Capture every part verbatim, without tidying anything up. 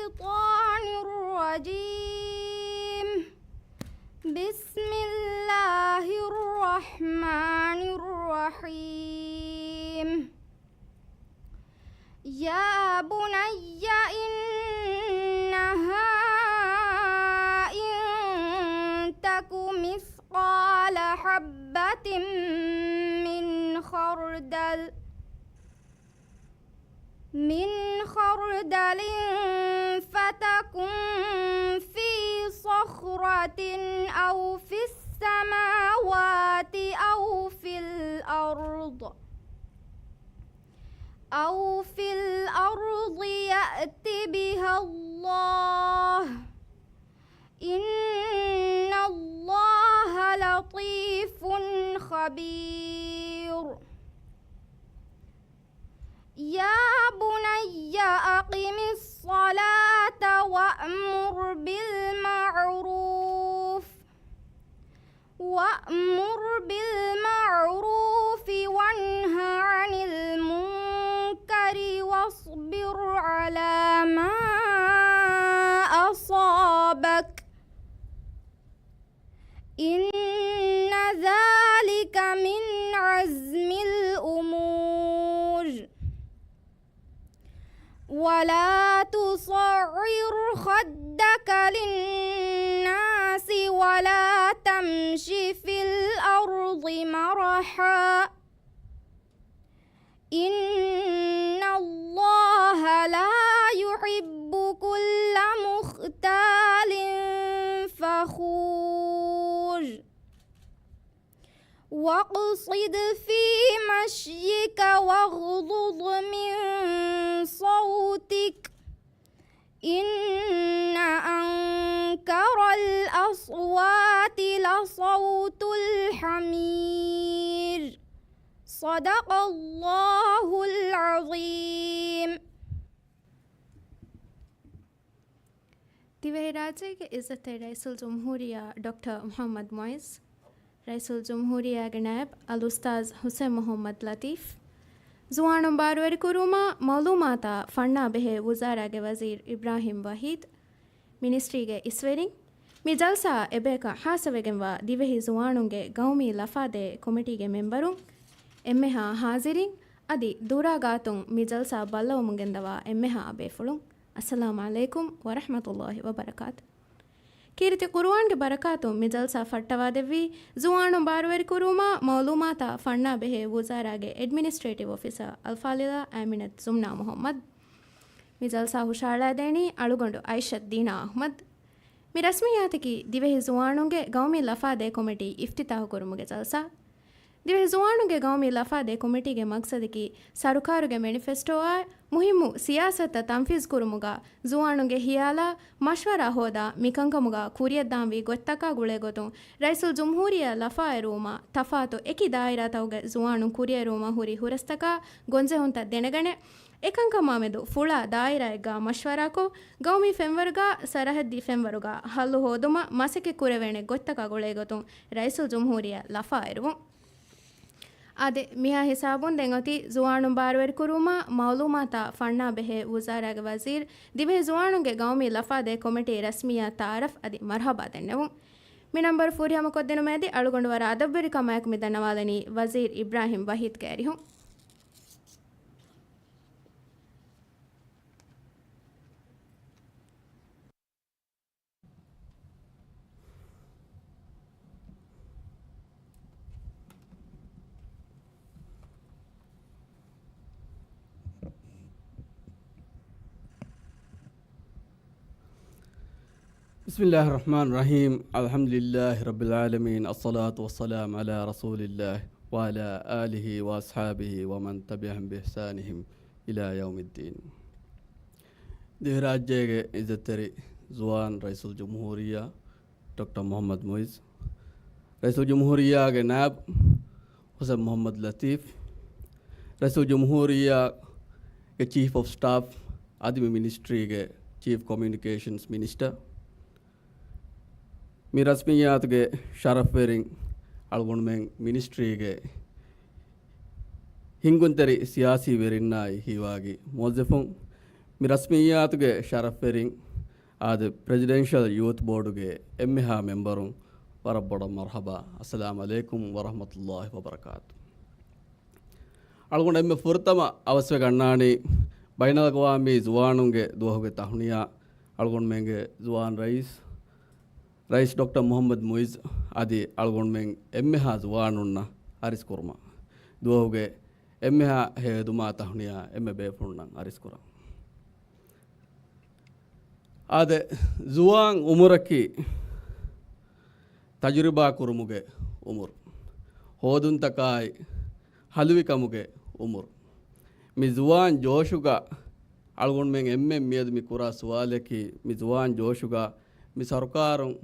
الشيطان الرجيم. بسم الله الرحمن الرحيم. يا بني إنها إن تك مثقال حبة من خردل من خردل فتكن في صخرة أو في السماوات أو في الأرض أو في الأرض يأت بها الله إن الله لطيف خبير. يا بني أقم الصلاة وأمر بالمعروف وأمر بالمعروف وانه عن المنكر واصبر على ما أصابك إن ذلك من عزم الأمور. ولا تصعر خدك للناس ولا تمش في الأرض مرحا إن الله لا يحب كل مختال فخور. واقصد في مشيك واغضض من صوتك إن أنكر الأصوات لصوت الحمير. صدق الله العظيم. ދިވެހިރާއްޖޭގެ އިއްޒަތްތެރި ރައީސުލްޖުމްހޫރިއްޔާ ޑޮކްޓަރ މުޙައްމަދު މުޢިއްޒު، ރައީސުލްޖުމްހޫރިއްޔާގެ ނައިބް އަލްއުސްތާޛް ޙުސެން މުޙައްމަދު ލަތީފް، ޒުވާނުން ބާރުވެރިކުރުވުމާ މަޢުލޫމާތާ ފަންނާ ބެހޭ ވުޒާރާގެ ވަޒީރު އިބްރާހިމް ވަޙީދު، މިނިސްޓްރީގެ އިސްވެރިން، މި ޖަލްސާއަށް އެބަޔަކަށް ހާއްސަވެގެންވާ ދިވެހި ޒުވާނުންގެ ގައުމީ ލަފާދޭ ކޮމިޓީގެ މެމްބަރުން، އެންމެހާ ޙާޟިރީން އަދި ދުރާ ގާތުން މި ޖަލްސާ ބައްލަވަމުން ގެންދަވާ އެންމެހާ ބޭފުޅުން، އައްސަލާމު ޢަލައިކުމް ވަރަޙްމަތުﷲި ވަބަރަކާތު. ކީރިތި ޤުރުއާންގެ ބަރަކާތުން މި ޖަލްސާ ފައްޓަވާދެއްވީ، ޒުވާނުން ބާރުވެރިކުރުވުމާ މަޢުލޫމާތާ ފަންނާ ބެހޭ ވުޒާރާގެ އެޑްމިނިސްޓްރޭޓިވް އޮފިސަރ އަލްފާޟިލާ އާމިނަތު ޒުމްނާ މުޙައްމަދު. މި ޖަލްސާ ހުށަހަޅައިދޭނީ އަޅުގަނޑު އައިޝަތު ދީނާ އަޙްމަދު. މި ރަސްމިއްޔާތަކީ ދިވެހި ޒުވާނުންގެ ގައުމީ ލަފާދޭ ކޮމިޓީ އިފްތިތާޙު ކުރުމުގެ ޖަލްސާ. ދިވެހި ޒުވާނުންގެ ގައުމީ ލަފާދޭ ކޮމިޓީގެ މަޤްޞަދަކީ، ސަރުކާރުގެ މެނިފެސްޓޯއާއި މުހިއްމު ސިޔާސަތުތައް ތަންފީޒުކުރުމުގަ ޒުވާނުންގެ ހިޔާލާ މަޝްވަރާ ހޯދާ، މިކަންކަމުގަ ކުރިއަށްދާންވީ ގޮތްތަކާ ގުޅޭގޮތުން ރައީސުލްޖުމްހޫރިއްޔާ ލަފާއެރުވުމާ ތަފާތު އެކި ދާއިރާތަކުގެ ޒުވާނުން ކުރިއެރުވުމަށް ހުރި ހުރަސްތަކާ ގޮންޖެހުންތައް ދެނެގަނެ، އެކަންކަމާމެދު ފުޅާ ދާއިރާއެއްގާ މަޝްވަރާކޮށް، ގައުމީ ފެންވަރުގާ ސަރަހައްދީ ފެންވަރުގާ ހައްލު ހޯދުމަށް މަސައްކަތް ކުރެވޭނެ ގޮތްތަކާ ގުޅޭގޮތުން ރައީސުލްޖުމްހޫރިއްޔާ ލަފާއެރުވުން. އާދެ، މިހާ ހިސާބުން ދެން އޮތީ ޒުވާނުން ބާރުވެރިކުރުވުމާ މަޢުލޫމާތާ ފަންނާ ބެހޭ ވުޒާރާގެ ވަޒީރު، ދިވެހި ޒުވާނުންގެ ގައުމީ ލަފާދޭ ކޮމިޓީ ރަސްމިއްޔާ ތަޢާރަފް އަދި މަރުޙަބާ ދެންނެވުން. މި ނަންބަރު ފުރިހަމަކޮށްދިނުމަށް އެދި، އަޅުގަނޑު ވަރަށް އަދަބުވެރިކަމާއެކު މި ދަންނަވާލަނީ ވަޒީރު އިބްރާހިމް ވަޙީދުގެ އަރިހުން. بسم الله الرحمن الرحيم. الحمد لله رب العالمين. الصلاة والسلام على رسول الله وعلى آله وأصحابه ومن تبعهم بإحسانهم إلى يوم الدين. ދިވެހިރާއްޖޭގެ އިއްޒަތްތެރި ޒުވާން ރައީސުލްޖުމްހޫރިއްޔާ ޑޮކްޓަރ މުޙައްމަދު މުޢިއްޒު، ރައީސުލްޖުމްހޫރިއްޔާގެ ނާއިބު ޙުސެން މުޙައްމަދު ލަތީފް، ރައީސުލްޖުމްހޫރިއްޔާގެ ޗީފް އޮފް ސްޓާފް އަދި މި މިނިސްޓްރީގެ ޗީފް ކޮމިއުނިކޭޝަންސް މިނިސްޓަރ، މި ރަސްމިއްޔާތުގެ ޝަރަފްވެރިން، އަޅުގަނޑުމެން މިނިސްޓްރީގެ ހިންގުންތެރި ސިޔާސީ ވެރިންނާއި ހީވާގި މުވައްޒަފުން، މި ރަސްމިއްޔާތުގެ ޝަރަފްވެރިން އާދެ، ޕްރެޒިޑެންޝަލް ޔޫތު ބޯޑުގެ އެންމެހާ މެމްބަރުން ވަރަށް ބޮޑަށް މަރުޙަބާ. އައްސަލާމް ޢަލައިކުމް ވަރަޙްމަތުﷲ ވަބަރަކާތު. އަޅުގަނޑު އެންމެ ފުރަތަމަ އަވަސްވެ ގަންނާނީ ބައިނަލްއަގްވާމީ ޒުވާނުންގެ ދުވަހުގެ ތަހުނިޔާ، އަޅުގަނޑުމެންގެ ޒުވާން ރައީސް، ރައީސް ޑޮކްޓަރ މުޙައްމަދު މުޢިއްޒު އަދި އަޅުގަނޑުމެން އެންމެހާ ޒުވާނުންނަށް އަރިސްކުރުމަށް، ދުވަހުގެ އެންމެހާ ހެޔޮއެދުމާ ތަހުނިޔާ އެންމެ ބޭފުޅުންނަށް އަރިސްކުރަން. އާދެ، ޒުވާން އުމުރަކީ ތަޖުރިބާ ކުރުމުގެ އުމުރު، ހޯދުންތަކާއި ހަލުވިކަމުގެ އުމުރު. މި ޒުވާން ޖޯޝުގަ އަޅުގަނޑުމެން އެންމެން މިއަދު މި ކުރާ ސުވާލަކީ، މި ޒުވާން ޖޯޝުގަ މި ސަރުކާރުން،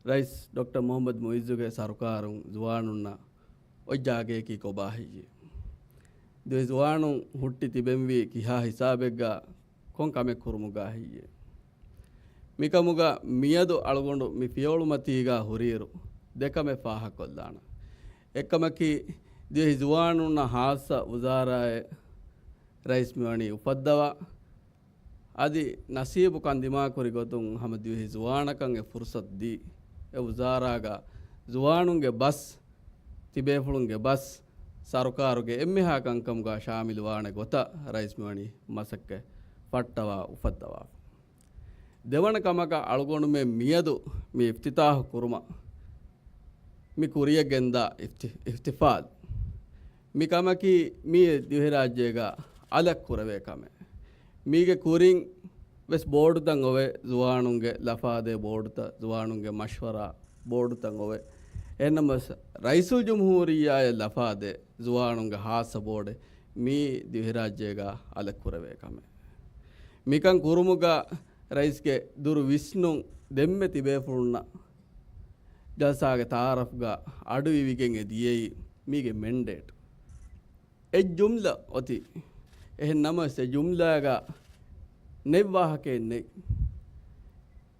ރައީސް ޑޮކްޓަރ މުޙައްމަދު މުޢިއްޒުގެ ސަރުކާރުން ޒުވާނުންނަށް އޮތް ޖާގައަކީ ކޮބާ ހެއްޔޭ؟ ދިވެހި ޒުވާނުން ހުއްޓި ތިބެންވީ ކިހާ ހިސާބެއްގަ، ކޮން ކަމެއް ކުރުމުގަ ހެއްޔޭ؟ މިކަމުގަ މިއަދު އަޅުގަނޑު މި ފިޔަވަޅުމަތީގަ ހުރިއިރު ދެ ކަމެއް ފާހަގަކޮށްލާނަން. އެއްކަމަކީ، ދިވެހި ޒުވާނުންނަށް ހާއްސަ ވުޒާރާއެއް ރައީސް މިވަނީ އުފައްދަވާ، އަދި ނަސީބު ކަން ދިމާކުރި ގޮތުން ހަމަ ދިވެހި ޒުވާނަކަށް އެ ފުރުސަތު ދީ، އެ ވުޒާރާގަ ޒުވާނުންގެ ބަސް، ތިބޭފުޅުންގެ ބަސް، ސަރުކާރުގެ އެންމެހާ ކަންކަމުގަ ޝާމިލުވާނެ ގޮތަށް ރައީސް މިވަނީ މަސައްކަތް ފައްޓަވާ އުފައްދަވާފަ. ދެވަނަ ކަމަކަށް އަޅުގަނޑުމެން މިއަދު މި އިފްތިތާޙު ކުރުމަށް މި ކުރިޔަށް ގެންދާ އިފްތި-، އިޙްތިފާލް. މި ކަމަކީ މީ ދިވެހިރާއްޖޭގަ އަލަށް ކުރެވޭ ކަމެއް. މީގެ ކުރިން ވެސް ބޯޑުތައް އޮވޭ، ޒުވާނުންގެ ލަފާދޭ ބޯޑުތައް، ޒުވާނުންގެ މަޝްވަރާ ބޯޑުތައް އޮވޭ. އެހެންނަމަވެސް ރައީސުލްޖުމްހޫރިއްޔާއަށް ލަފާދޭ ޒުވާނުންގެ ހާއްސަ ބޯޑެއް މީ ދިވެހިރާއްޖޭގަ އަލަށް ކުރެވޭ ކަމެއް. މިކަން ކުރުމުގަ ރައީސްގެ ދުރު ވިސްނުން ދެންމެ ތިބޭފުޅުންނަށް ޖަލްސާގެ ތައާރަފްގަ އަޑުއިވިގެން އެ ދިޔައީ މީގެ މެންޑޭޓް. އެއް ޖުމްލަ އޮތީ. އެހެން ނަމަވެސް އެ ޖުމްލާގަ ނެތް ވާހަކައެއް ނެތް.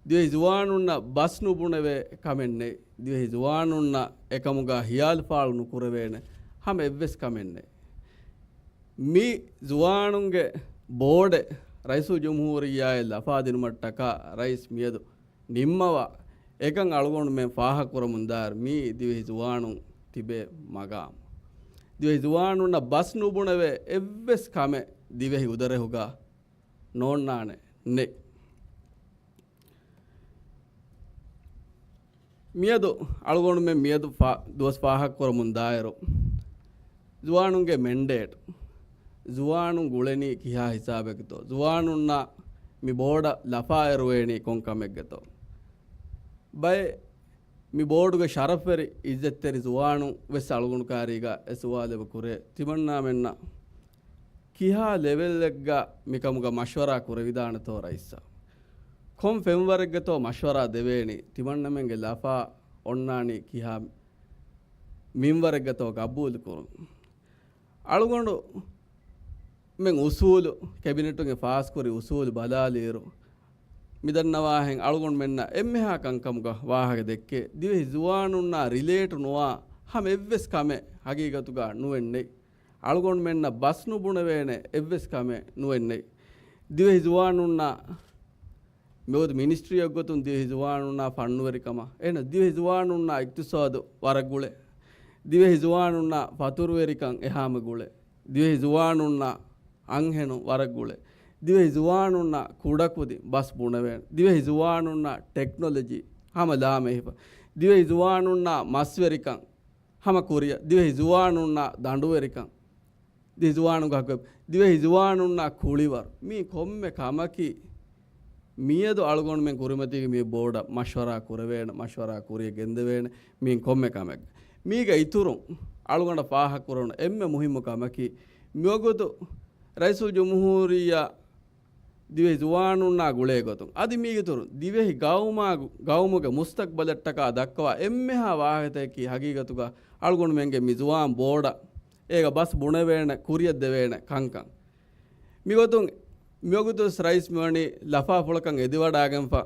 ދިވެހި ޒުވާނުންނަށް ބަސް ނުބުނެވޭ ކަމެއް ނެތް. ދިވެހި ޒުވާނުންނަށް އެކަމުގަ ހިޔާލު ފާޅު ނުކުރެވޭނެ ހަމަ އެއްވެސް ކަމެއް ނެތް. މި ޒުވާނުންގެ ބޯޑެއް ރައީސުލްޖުމްހޫރިއްޔާއަށް ލަފާދިނުމަށްޓަކާ ރައީސް މިއަދު ނިންމަވާ، އެކަން އަޅުގަނޑުމެން ފާހަގަކުރަމުންދާއިރު މީ ދިވެހި ޒުވާނުން ތިބޭ މަގާމު. ދިވެހި ޒުވާނުންނަށް ބަސް ނުބުނެވޭ އެއްވެސް ކަމެއް ދިވެހި އުދަރެހުގަ ނޯންނާނެ ނެތް. މިއަދު އަޅުގަނޑުމެން މިއަދު ފާ-، ދުވަސް ފާހަގަކުރަމުން ދާއިރު، ޒުވާނުންގެ މެންޑޭޓް، ޒުވާނުން ގުޅެނީ ކިހާ ހިސާބެއްގެތޯ، ޒުވާނުންނާ މި ބޯޑަށް ލަފާއެރުވޭނީ ކޮން ކަމެއްގެތޯ؟ ބައެއް މި ބޯޑުގެ ޝަރަފްވެރި އިއްޒަތްތެރި ޒުވާނުން ވެސް އަޅުގަނޑު ކާރީގަ އެ ސުވާލެއް ކުރޭ، ތިމަންނާމެންނަށް ކިހާ ލެވެލްއެއްގަ މިކަމުގަ މަޝްވަރާ ކުރެވިދާނެތޯ ރައީސް؟ ކޮން ފެންވަރެއްގެތޯ މަޝްވަރާ ދެވޭނީ؟ ތިމަންނަމެންގެ ލަފާ އޮންނާނީ ކިހާ މިންވަރެއްގަތޯ ގަބޫލު ކުރުން؟ އަޅުގަނޑުމެން އުސޫލު، ކެބިނެޓުގެ ފާސްކުރި އުސޫލު ބަލާލިއިރު، މިދަންނަވާހެން އަޅުގަނޑުމެންނަށް އެންމެހާ ކަންކަމުގަ ވާހަކަ ދެއްކޭ، ދިވެހި ޒުވާނުންނާ ރިލޭޓު ނުވާ ހަމަ އެއްވެސް ކަމެއް ހަގީގަތުގަ ނުވެން ނެތް. އަޅުގަނޑުމެންނަށް ބަސް ނުބުނެވޭނެ އެއްވެސް ކަމެއް ނުވެން ނެތް. ދިވެހި ޒުވާނުންނާ މިވަގުތު މިނިސްޓްރީއެއްގޮތުން ދިވެހި ޒުވާނުންނާ ފަންނުވެރިކަމަށް، އެހެނަސް ދިވެހި ޒުވާނުންނާ އިޤްތިޞާދު ވަރަށް ގުޅޭ. ދިވެހި ޒުވާނުންނާ ފަތުރުވެރިކަން އެހާމަ ގުޅޭ. ދިވެހި ޒުވާނުންނާ އަންހެނުން ވަރަށް ގުޅޭ. ދިވެހި ޒުވާނުންނާ ކުޑަކުދިން ބަސް ބުނެވޭނެ. ދިވެހި ޒުވާނުންނާ ޓެކްނޮލޮޖީ ހަމަ ލާމެހިފަ. ދިވެހި ޒުވާނުންނާ މަސްވެރިކަން ހަމަ ކުރިއަށް. ދިވެހި ޒުވާނުންނާ ދަނޑުވެރިކަން. ދިވެހި ޒުވާނުންގެ ހައްގު، ދިވެހި ޒުވާނުންނާ ކުޅިވަރު. މީ ކޮންމެ ކަމަކީ މިއަދު އަޅުގަނޑުމެން ކުރިމަތީގެ މި ބޯޑަށް މަޝްވަރާ ކުރެވޭނެ، މަޝްވަރާ ކުރިއަށް ގެންދެވޭނެ މިއިން ކޮންމެ ކަމެއް. މީގެ އިތުރުން އަޅުގަނޑަށް ފާހަގަކުރެވުނު އެންމެ މުހިއްމު ކަމަކީ، މިވަގުތު ރައީސުލްޖުމްހޫރިއްޔާ ދިވެހި ޒުވާނުންނާ ގުޅޭ ގޮތުން، އަދި މީގެ އިތުރުން ދިވެހި ގައުމާ-، ގައުމުގެ މުސްތަގްބަލަށްޓަކާ ދައްކަވާ އެންމެހާ ވާހަކަތަކަކީ ހަގީގަތުގަ އަޅުގަނޑުމެންގެ މި ޒުވާން ބޯޑަށް އޭގަ ބަސް ބުނެވޭނެ، ކުރިއަށް ދެވޭނެ ކަންކަން. މިގޮތުން މިވަގުތުވެސް ރައީސް މިވަނީ ލަފާފުޅަކަށް އެދިވަޑާގެންފަ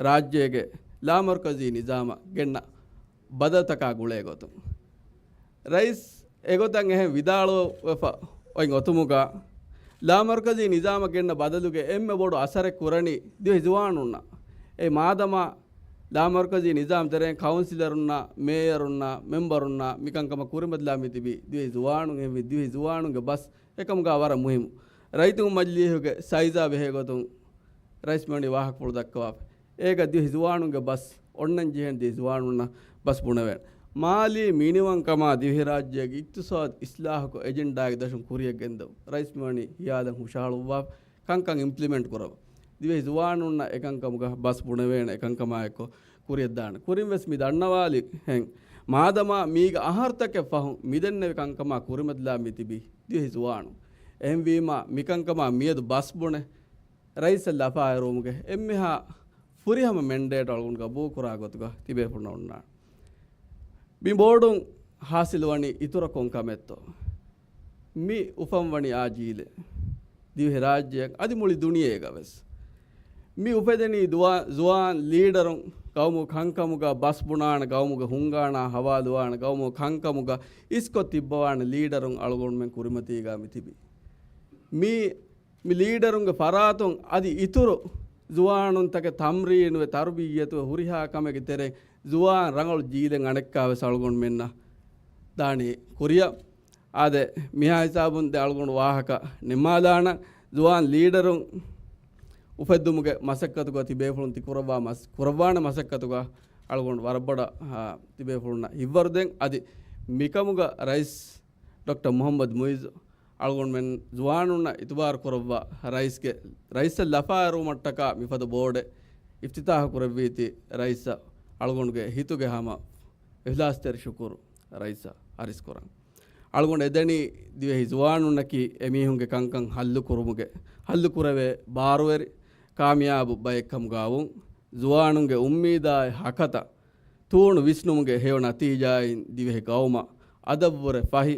ރާއްޖޭގެ ލާމަރުކަޒީ ނިޒާމަށް ގެންނަ ބަދަލުތަކާ ގުޅޭ ގޮތުން. ރައީސް އެގޮތަށް އެހެން ވިދާޅުވެފަ އޮތް އޮތުމުގަ ލާމަރުކަޒީ ނިޒާމަށް ގެންނަ ބަދަލުގެ އެންމެ ބޮޑު އަސަރެއް ކުރަނީ ދިވެހި ޒުވާނުންނަށް. އެ މާދަމާ ލާމަރުކަޒީ ނިޒާމް ތެރެއިން ކައުންސިލަރުންނާ، މޭޔަރުންނާ، މެމްބަރުންނާ މިކަންކަމަށް ކުރިމަތިލާ މިތިބީ ދިވެހި ޒުވާނުން. އެހެންވީ ދިވެހި ޒުވާނުންގެ ބަސް އެކަމުގާ ވަރަށް މުހިއްމު. ރައްޔިތުން މަޖިލީހުގެ ސައިޒާ ބެހޭ ގޮތުން ރައީސް މިވަނީ ވާހަކަފުޅު ދައްކަވާފަ. އޭގަ ދިވެހި ޒުވާނުންގެ ބަސް އޮންނަން ޖެހޭނެ ދިވެހި ޒުވާނުންނަށް ބަސް ބުނެވޭނެ. މާލީ މިނިވަންކަމާ ދިވެހިރާއްޖޭގެ އިޤްތިޞާދު އިޞްލާޙުކޮށް އެޖެންޑާގެ ދަށުން ކުރިޔަށް ގެންދަވުން. ރައީސް މިވަނީ ހިޔާލަށް ހުށަހަޅުއްވާ ކަންކަން އިމްޕްލިމެންޓް ކުރަމުން. ދިވެހި ޒުވާނުންނަށް އެކަންކަމުގަ ބަސް ބުނެވޭނެ އެކަންކަމާއެއްކޮށް ކުރިޔަށްދާނެ. ކުރިންވެސް މި ދަންނަވާލި ހެން. މާދަމާ މީގަ އަހަރުތަކެއް ފަހުން މިދެންނެވި ކަންކަމާ ކުރިމަތިލާ މިތިބީ ދިވެހި ޒުވާނުން. އެހެންވީމާ މިކަންކަމާ މިއަދު ބަސް ބުނެ ރައީސަށް ލަފާއެރުވުމުގެ އެންމެހާ ފުރިހަމަ މެންޑޭޓް އަޅުގަނޑު ގަބޫލުކުރާ ގޮތުގަ ތިބޭފުޅުންނަށް އޮންނާނެ. މި ބޯޑުން ހާސިލުވަނީ އިތުރަށް ކޮން ކަމެއްތޯ؟ މި އުފަންވަނީ އާ ޖީލެއް. ދިވެހިރާއްޖެއަށް އަދި މުޅި ދުނިޔޭގަވެސް. މި އުފެދެނީ ދުވާ-، ޒުވާން ލީޑަރުން ގައުމު ކަންކަމުގަ ބަސް ބުނާނެ، ގައުމުގެ ހުންގާނާ ހަވާލުވާނެ، ގައުމު ކަންކަމުގަ އިސްކޮށް ތިއްބަވާނެ ލީޑަރުން އަޅުގަނޑުމެން ކުރިމަތީގަ މި ތިބީ. މި މި ލީޑަރުންގެ ފަރާތުން އަދި އިތުރު ޒުވާނުންތަކެއް ތަމްރީނުވެ، ތަރުބިއްޔަތުވެ، ހުރިހާ ކަމެއްގެ ތެރެއިން ޒުވާން ރަނގަޅު ޖީލެއް އަނެއްކާވެސް އަޅުގަނޑުމެންނަށް ދާނީ ކުރިއަށް. އާދެ، މިހާ ހިސާބުން ދެ އަޅުގަނޑު ވާހަކަ ނިންމާލާނަން. ޒުވާން ލީޑަރުން އުފެއްދުމުގެ މަސައްކަތުގަ ތިބޭފުޅުން ތި ކުރައްވާ މަސް-، ކުރައްވާނެ މަސައްކަތުގަ އަޅުގަނޑު ވަރަށް ބޮޑަށް، އާ، ތިބޭފުޅުންނަށް ހިތްވަރުދޭން. އަދި މިކަމުގަ ރައީސް ޑޮކްޓަރ މުޙައްމަދު މުޢިއްޒު އަޅުގަނޑުމެން ޒުވާނުންނަށް އިތުބާރު ކުރައްވާ ރައީސްގެ، ރައީސަށް ލަފާއެރުވުމަށްޓަކާ މިފަދަ ބޯޑެއް އިފްތިތާޙު ކުރެއްވީތީ ރައީސަށް އަޅުގަނޑުގެ ހިތުގެ ހަމަ އިޚްލާޞްތެރި ޝުކުރު ރައީސަށް އަރިސްކުރަން. އަޅުގަނޑު އެދެނީ ދިވެހި ޒުވާނުންނަކީ އެމީހުންގެ ކަންކަން ހައްލު ކުރުމުގެ، ހައްލު ކުރެވޭ ބާރުވެރި ކާމިޔާބު ބައެއް ކަމުގަ ވުން، ޒުވާނުންގެ އުއްމީދާއި ހަކަތަ ތޫނު ވިސްނުމުގެ ހެޔޮ ނަތީޖާއިން ދިވެހި ގައުމަށް އަދަށްވުރެ ފަހި،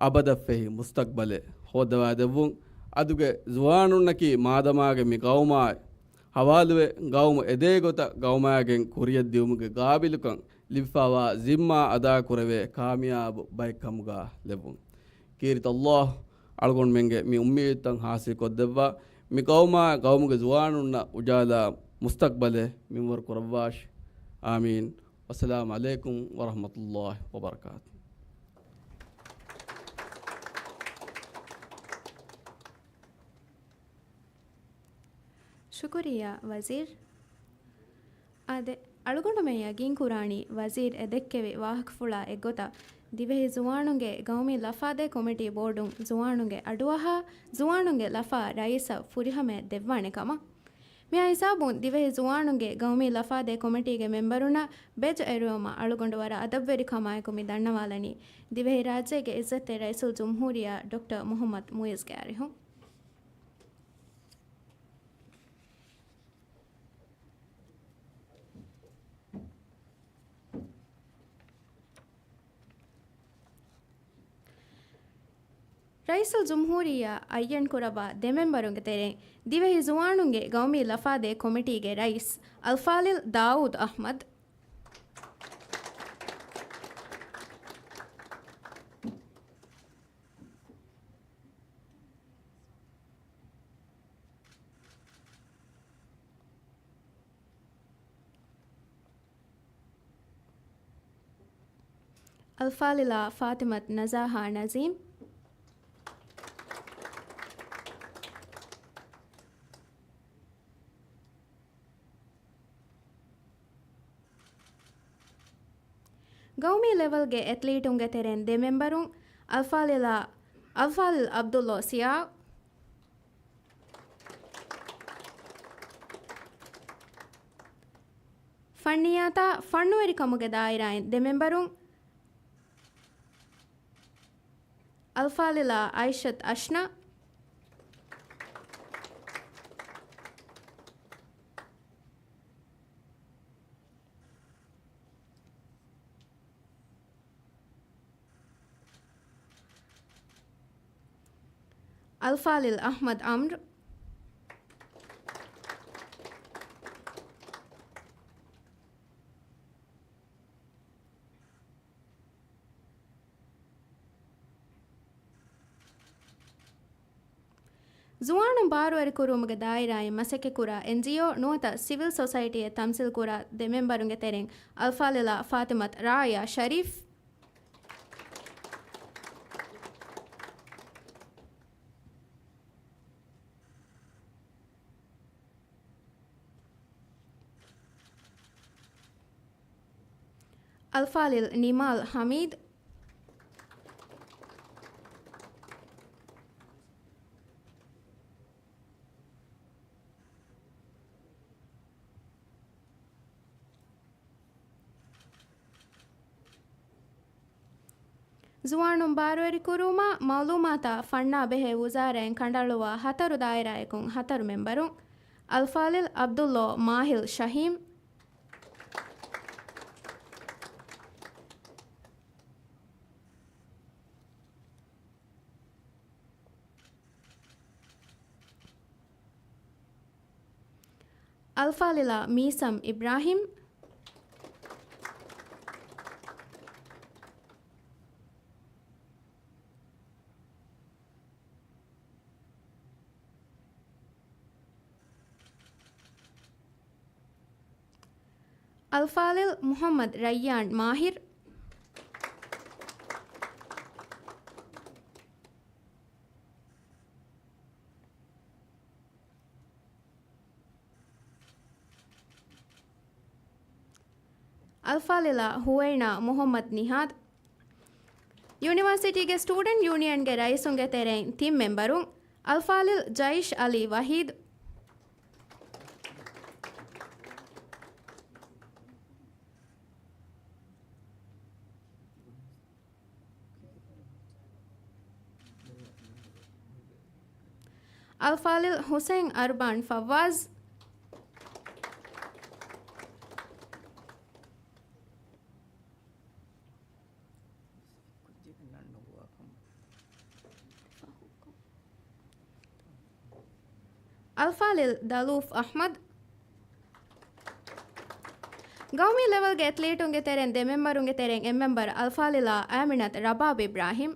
އަބަދަށްފެހި މުސްތަޤްބަލެއް ހޯއްދަވާދެއްވުން. އަދުގެ ޒުވާނުންނަކީ މާދަމާގެ މި ގައުމާއި ހަވާލުވެ، ގައުމު އެދޭ ގޮތަށް ގައުމާގެން ކުރިޔަށްދިއުމުގެ ގާބިލުކަން ލިބިފަވާ ޒިންމާ އަދާކުރެވޭ ކާމިޔާބު ބައެއް ކަމުގަ ލެއްވުން. ކީރިތި ﷲ އަޅުގަނޑުމެންގެ މި އުއްމީދުތައް ހާސިލްކޮށްދެއްވާ، މި ގައުމާ ގައުމުގެ ޒުވާނުންނަށް އުޖާލާ މުސްތަޤްބަލެއް މިންވަރު ކުރައްވާށި. އާމީން. ވައްސަލާމު ޢަލައިކުމް ވަރަޙްމަތުﷲ ވަބަރަކާތު. ޝުކުރިއްޔާ ވަޒީރު. އާދެ، އަޅުގަނޑުމެން ޔަގީންކުރާނީ ވަޒީރު އެދެއްކެވި ވާހަކަފުޅާ އެއްގޮތަށް، ދިވެހި ޒުވާނުންގެ ގައުމީ ލަފާދޭ ކޮމިޓީ ބޯޑުން ޒުވާނުންގެ އަޑުއަހާ، ޒުވާނުންގެ ލަފާ ރައީސަށް ފުރިހަމަޔަށް ދެއްވާނެ ކަމަށް. މިއާ ހިސާބުން ދިވެހި ޒުވާނުންގެ ގައުމީ ލަފާދޭ ކޮމިޓީގެ މެމްބަރުންނަށް ބެޖް އެރުވުމަށް އަޅުގަނޑު ވަރަށް އަދަބްވެރިކަމާއެކު މި ދަންނަވާލަނީ، ދިވެހިރާއްޖޭގެ އިއްޒަތްތެރި ރައީސުލްޖުމްހޫރިއްޔާ ޑޮކްޓަރ މުޙައްމަދު މުޢިއްޒުގެ އަރިހުން. ރައީސުލްޖުމްހޫރިއްޔާ އައްޔަންކުރައްވާ ދެ މެމްބަރުންގެ ތެރެއިން، ދިވެހި ޒުވާނުންގެ ގައުމީ ލަފާދޭ ކޮމިޓީގެ ރައީސް އަލްފާޟިލް ދާއޫދު އަޙްމަދު، އަލްފާޟިލާ ފާޠިމަތު ނަޒާހާ ނަޒީމް، ގައުމީ ލެވެލްގެ އެތްލީޓުންގެ ތެރެއިން ދެ މެމްބަރުން، އަލްފާޟިލާ، އަލްފާޟިލް ޢަބްދުﷲ ސިޔާ، ފަންނިއްޔާތާ ފަންނުވެރިކަމުގެ ދާއިރާއިން ދެ މެމްބަރުން، އަލްފާޟިލާ ޢާއިޝަތު އަޝްނާ، އަލްފާޟިލް އަޙްމަދު ޢަމްރު، ޒުވާނުން ބާރުވެރިކުރުވުމުގެ ދާއިރާއިން މަސައްކަތްކުރާ އެންޖީއޯ ނުވަތަ ސިވިލް ސޮސައިޓީއެއް ތަމްސީލްކުރާ ދެ މެމްބަރުންގެ ތެރެއިން އަލްފާޟިލާ ފާޠިމަތު ރާއިޔާ ޝަރީފް، އަލްފާޟިލް ނިމާލް ޙަމީދު، ޒުވާނުން ބާރުވެރިކުރުވުމާ މަޢުލޫމާތާ ފަންނާ ބެހޭ ވުޒާރާއިން ކަނޑައަޅުވާ ހަތަރު ދާއިރާއަކުން ހަތަރު މެމްބަރުން، އަލްފާޟިލް ޢަބްދުﷲ މާހިލް ޝަހީމް، އަލްފާޟިލާ މީސަމް އިބްރާހިމް، އަލްފާޟިލް މުޙައްމަދު ރައްޔާން މާހިރު، އަލްފާޟިލާ ހުވައިނާ މުޙައްމަދު ނިހާދު. ޔުނިވާސިޓީގެ ސްޓޫޑެންޓް ޔޫނިއަންގެ ރައީސުންގެ ތެރެއިން ތިން މެމްބަރުން، އަލްފާޟިލް ޖައިޝް ޢަލީ ވަޙީދު، އަލްފާޟިލް ޙުސައިން އަރުބާން ފައްވާޒް، އަލްފާޟިލް ދަލޫފް އަޙްމަދު. ގައުމީ ލެވެލްގެ އެތްލީޓުންގެ ތެރެއިން ދެ މެމްބަރުންގެ ތެރެއިން އެއް މެމްބަރު އަލްފާޟިލާ އާމިނަތު ރަބާބް އިބްރާހިމް،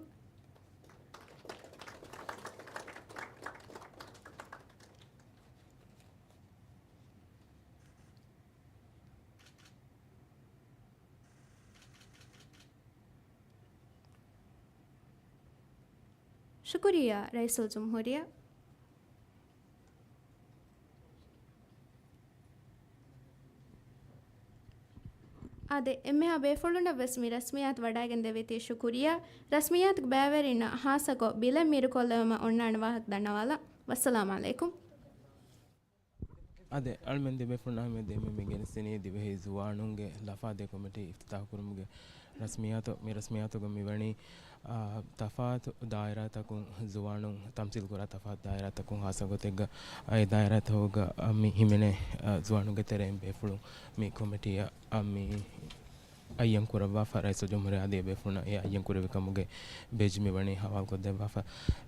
ޝުކުރިއްޔާ ރައީސުލްޖުމްހޫރިއްޔާ. އާދެ، އެންމެހާ ބޭފުޅުންނަށް ވެސް މި ރަސްމިއްޔާތު ވަޑައިގެން ދެވޭތީ ޝުކުރިއްޔާ. ރަސްމިއްޔާތުގެ ބައިވެރިންނަށް ހާއްސަކޮށް ބިލެއް މީރުކޮށްލެވުމަށް އޮންނާނެ ވާހަކަ ދަންނަވާލަން. ވައްސަލާމް ޢަލައިކުމް. އާދެ، އަޅުމެން ދެ ބޭފުޅުންނާ ހަމަޔަށް ދެންމެ މި ގެނެސްދިނީ ދިވެހި ޒުވާނުންގެ ލަފާދޭ ކޮމިޓީ އިފްތިތާޙުކުރުމުގެ ރަސްމިއްޔާތު. މި ރަސްމިއްޔާތުގަ މިވަނީ، އާ، ތަފާތު ދާއިރާތަކުން ޒުވާނުން ތަމްސީލްކުރާ ތަފާތު ދާއިރާތަކުން ހާއްސަ ގޮތެއްގަ، އާ، އެ ދާއިރާތަކުގަ، އާ، މި ހިމެނޭ، އާ، ޒުވާނުންގެ ތެރެއިން ބޭފުޅުން މި ކޮމިޓީއަށް، އާ، މި އައްޔަން ކުރައްވާފަ، ރައީސުލްޖުމްހޫރިއްޔާ އަދި އެބޭފުޅުންނަށް އެ އައްޔަން ކުރެވި ކަމުގެ ބޭޖް މިވަނީ ހަވާލުކޮށްދެއްވާފަ.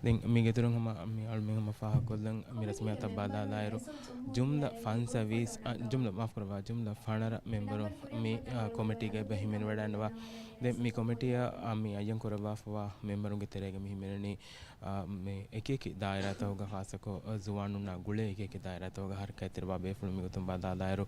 ދެން މީގެ އިތުރުން ހަމަ މި އަޅުމެން ހަމަ ފާހަގަކޮށްލަން މި ރަސްމިއްޔާތަށް ބަލާލާއިރު، ޖުމްލަ ފަންސަވީސް، އަ، ޖުމްލަ، މާފުކުރައްވާ، ޖުމްލަ ފަނަރަ މެމްބަރުން މި، އަ، ކޮމިޓީގައި އެބަ ހިމެނިވަޑައިގަންނަވާ. ދެން މި ކޮމިޓީއަށް، އަ، މި އައްޔަން ކުރައްވާފަވާ މެމްބަރުންގެ ތެރޭގަ މި ހިމެނެނީ، އާ، މި އެކިއެކި ދާއިރާތަކުގަ ހާއްސަކޮށް، އާ، ޒުވާނުންނާ ގުޅޭ އެކިއެކި ދާއިރާތަކުގަ ހަރަކާތްތެރިވާ ބޭފުޅުން މިގޮތުން ބަލާލާއިރު،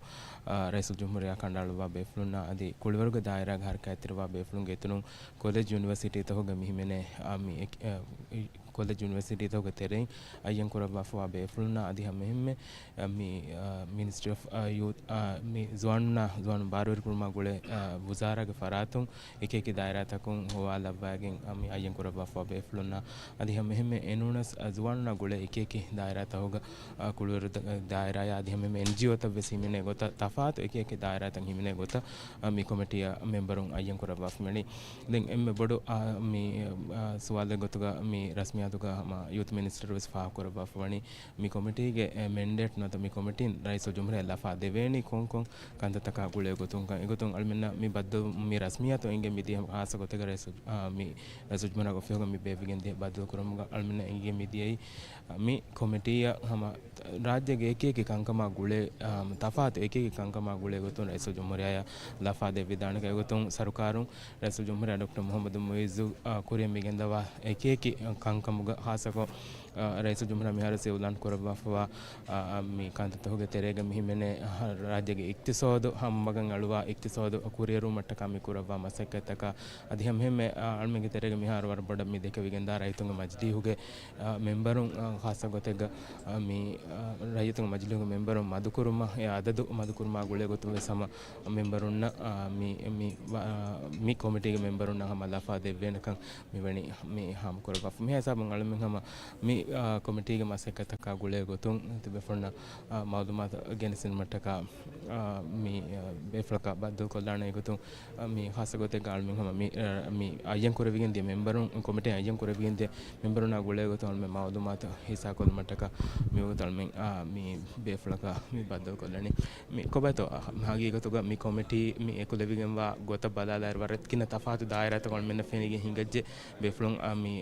އާ، ރައީސުލްޖުމްހޫރިއްޔާ ކަނޑައަޅުއްވާ ބޭފުޅުންނާ އަދި ކުޅިވަރުގެ ދާއިރާގަ ހަރަކާތްތެރިވާ ބޭފުޅުންގެ އިތުރުން ކޮލެޖް ޔުނިވަރސިޓީތަކުގަ މި ހިމެނޭ، އާ، މި އެކި-، އާ، އި-، ކޮލެޖް ޔުނިވަރސިޓީތަކުގެ ތެރެއިން އައްޔަން ކުރައްވާފަވާ ބޭފުޅުންނާ އަދި ހަމައެހެންމެ، އާ، މި، އާ، މިނިސްޓްރީ އޮފް، އާ، ޔޫތް، އާ، މި ޒުވާނުންނާ، ޒުވާނުން ބާރުވެރިކުރުމާ ގުޅޭ، އާ، ވުޒާރާގެ ފަރާތުން އެކިއެކި ދާއިރާތަކުން ހޮވާލައްވައިގެން، އަ، މި އައްޔަން ކުރައްވާފަވާ ބޭފުޅުންނާ އަދި ހަމައެހެންމެ އެނޫނަސް، އަ، ޒުވާނުންނާ ގުޅޭ އެކިއެކި ދާއިރާތަކުގަ، އަ، ކުޅިވަރު ދ-، ދާއިރާޔާ އަދި ހަމައެހެންމެ އެންޖީއޯތައް ވެސް ހިމެނޭ ގޮތަށް ތަފާތު އެކިއެކި ދާއިރާތައް ހިމެނޭ ގޮތަށް، އަ، މި ކޮމިޓީއަށް މެމްބަރުން އައްޔަން ކުރައްވާފަވަނީ. ދެން އެންމެ ބޮޑު، އަ، މި، އަ، ސުވާލެއް ގޮތުގަ މި ރަސްމިއްޔާތުގަ ހަމަ ޔޫތު މިނިސްޓަރު ވެސް ފާހަގަކުރައްވާފަވަނީ. މި ކޮމިޓީގެ، އެ، މެންޑޭޓް ނުވަތަ މި ކޮމިޓީން ރައީސުލްޖުމްހޫރިއްޔާ ލަފާ ދެވޭނީ ކޮންކޮން ކަންތައްތަކާ ގުޅޭ ގޮތުންކަން. އެގޮތުން އަޅުމެންނަށް މި ބައްދަލު މި ރަސްމިއްޔާތު އެނގެން މިދިޔަ ހާއްސަ ގޮތެއްގަ ރައީސު، އާ، މި ރައީސުލްޖުމްހޫރިއްޔާގެ އޮފީހުގަ މި ބޭއްވިގެން ދިޔަ ބައްދަލުކުރުމުގަ އަޅުމެންނަށް އެނގިގެން މިދިޔައީ، އާ، މި ކޮމިޓީއަށް ހަމަ ރާއްޖޭގެ އެކިއެކި ކަންކަމާ ގުޅޭ، އާ، ތަފާތު އެކިއެކި ކަންކަމާ ގުޅޭ ގޮތުން ރައީސުލްޖުމްހޫރިއްޔާއަށް ލަފާ ދެއްވިދާނެކަން. އެގޮތުން ސަރުކާރުން ރައީސުލްޖުމްހޫރިއްޔާ ޑޮކްޓަރ މުޙައްމަދު މުޢިއްޒު، އާ، ކުރިއަށް މިގެންދަވާ އެކިއެކި ކަންކަމު ގ-، ޚާއްޞަކޮށް، އަ، ރައީސުލްޖުމްހޫރިއްޔާ މިހާރު އިއުލާން ކުރައްވާފަވާ، އަ، އަ، މި ކަންތައްތަކުގެ ތެރޭގަ މި ހިމެނޭ، އަ، ރާއްޖޭގެ އިޤްތިޞާދު ހަމަ މަގަށް އަޅުވާ އިޤްތިޞާދު ކުރިއެރުވުމަށްޓަކާ މި ކުރައްވާ މަސައްކަތްތަކާ އަދި ހަމައެހެންމެ، އަ، އަޅުމެންގެ ތެރޭގަ މިހާރު ވަރަށް ބޮޑަށް މި ދެކެވިގެންދާ ރައްޔިތުންގެ މަޖިލީހުގެ، އަ، މެމްބަރުން، އަ، ޚާއްޞަ ގޮތެއްގަ، އަ، މި، އަ، ރައްޔިތުންގެ މަޖިލީހުގެ މެމްބަރުން މަދުކުރުމަށް، އެ އަދަދު މަދުކުރުމާ ގުޅޭ ގޮތުން ވެސް ހަމަ މެމްބަރުންނަށް، އާ، މި، މި، އާ، މި ކޮމިޓީގެ މެމްބަރުންނަށް ހަމަ ލަފާ ދެއްވޭނެކަން މިވަނީ މި ހާމަކުރައްވާފަ. މި ހިސާބުން އަޅުމެން ހަމަ މި، އާ، ކޮމިޓީގެ މަސައްކަތަކާ ގުޅޭ ގޮތުން ތިބޭފުޅުންނަށް، އާ، މައުލޫމާތު ގެނެސްދިނުމަށްޓަކާ، އާ، މި، އާ، ބޭފުޅަކާ ބައްދަލުކޮށްލާނެ ގޮތުން، އާ، މި ޚާއްޞަ ގޮތެއްގަ އަޅުމެން ހަމަ މި، އާ، މި އައްޔަން ކުރެވިގެން ދިޔަ މެމްބަރުން، ކޮމިޓީ އައްޔަން ކުރެވިގެން ދިޔަ މެމްބަރުންނާ ގުޅޭ ގޮތުން އަޅުމެން މައުލޫމާތު ހިއްސާކޮށްލުމަށްޓަކާ މިވަގުތު އަޅުމެން، އާ، މި ބޭފުޅަކާ މި ބައްދަލުކޮށްލަނީ. މި ކޮބާތޯ، އަ، ހަގީގަތުގަ މި ކޮމިޓީ މި އެކުލެވިގެންވާ ގޮތަށް ބަލާލާއިރު ވަރަށް ގިނަ ތަފާތު ދާއިރާތަކުން އަޅުމެންނަށް ފެނިގެން ހިނގައްޖެ. ބޭފުޅުން، އަ، މި،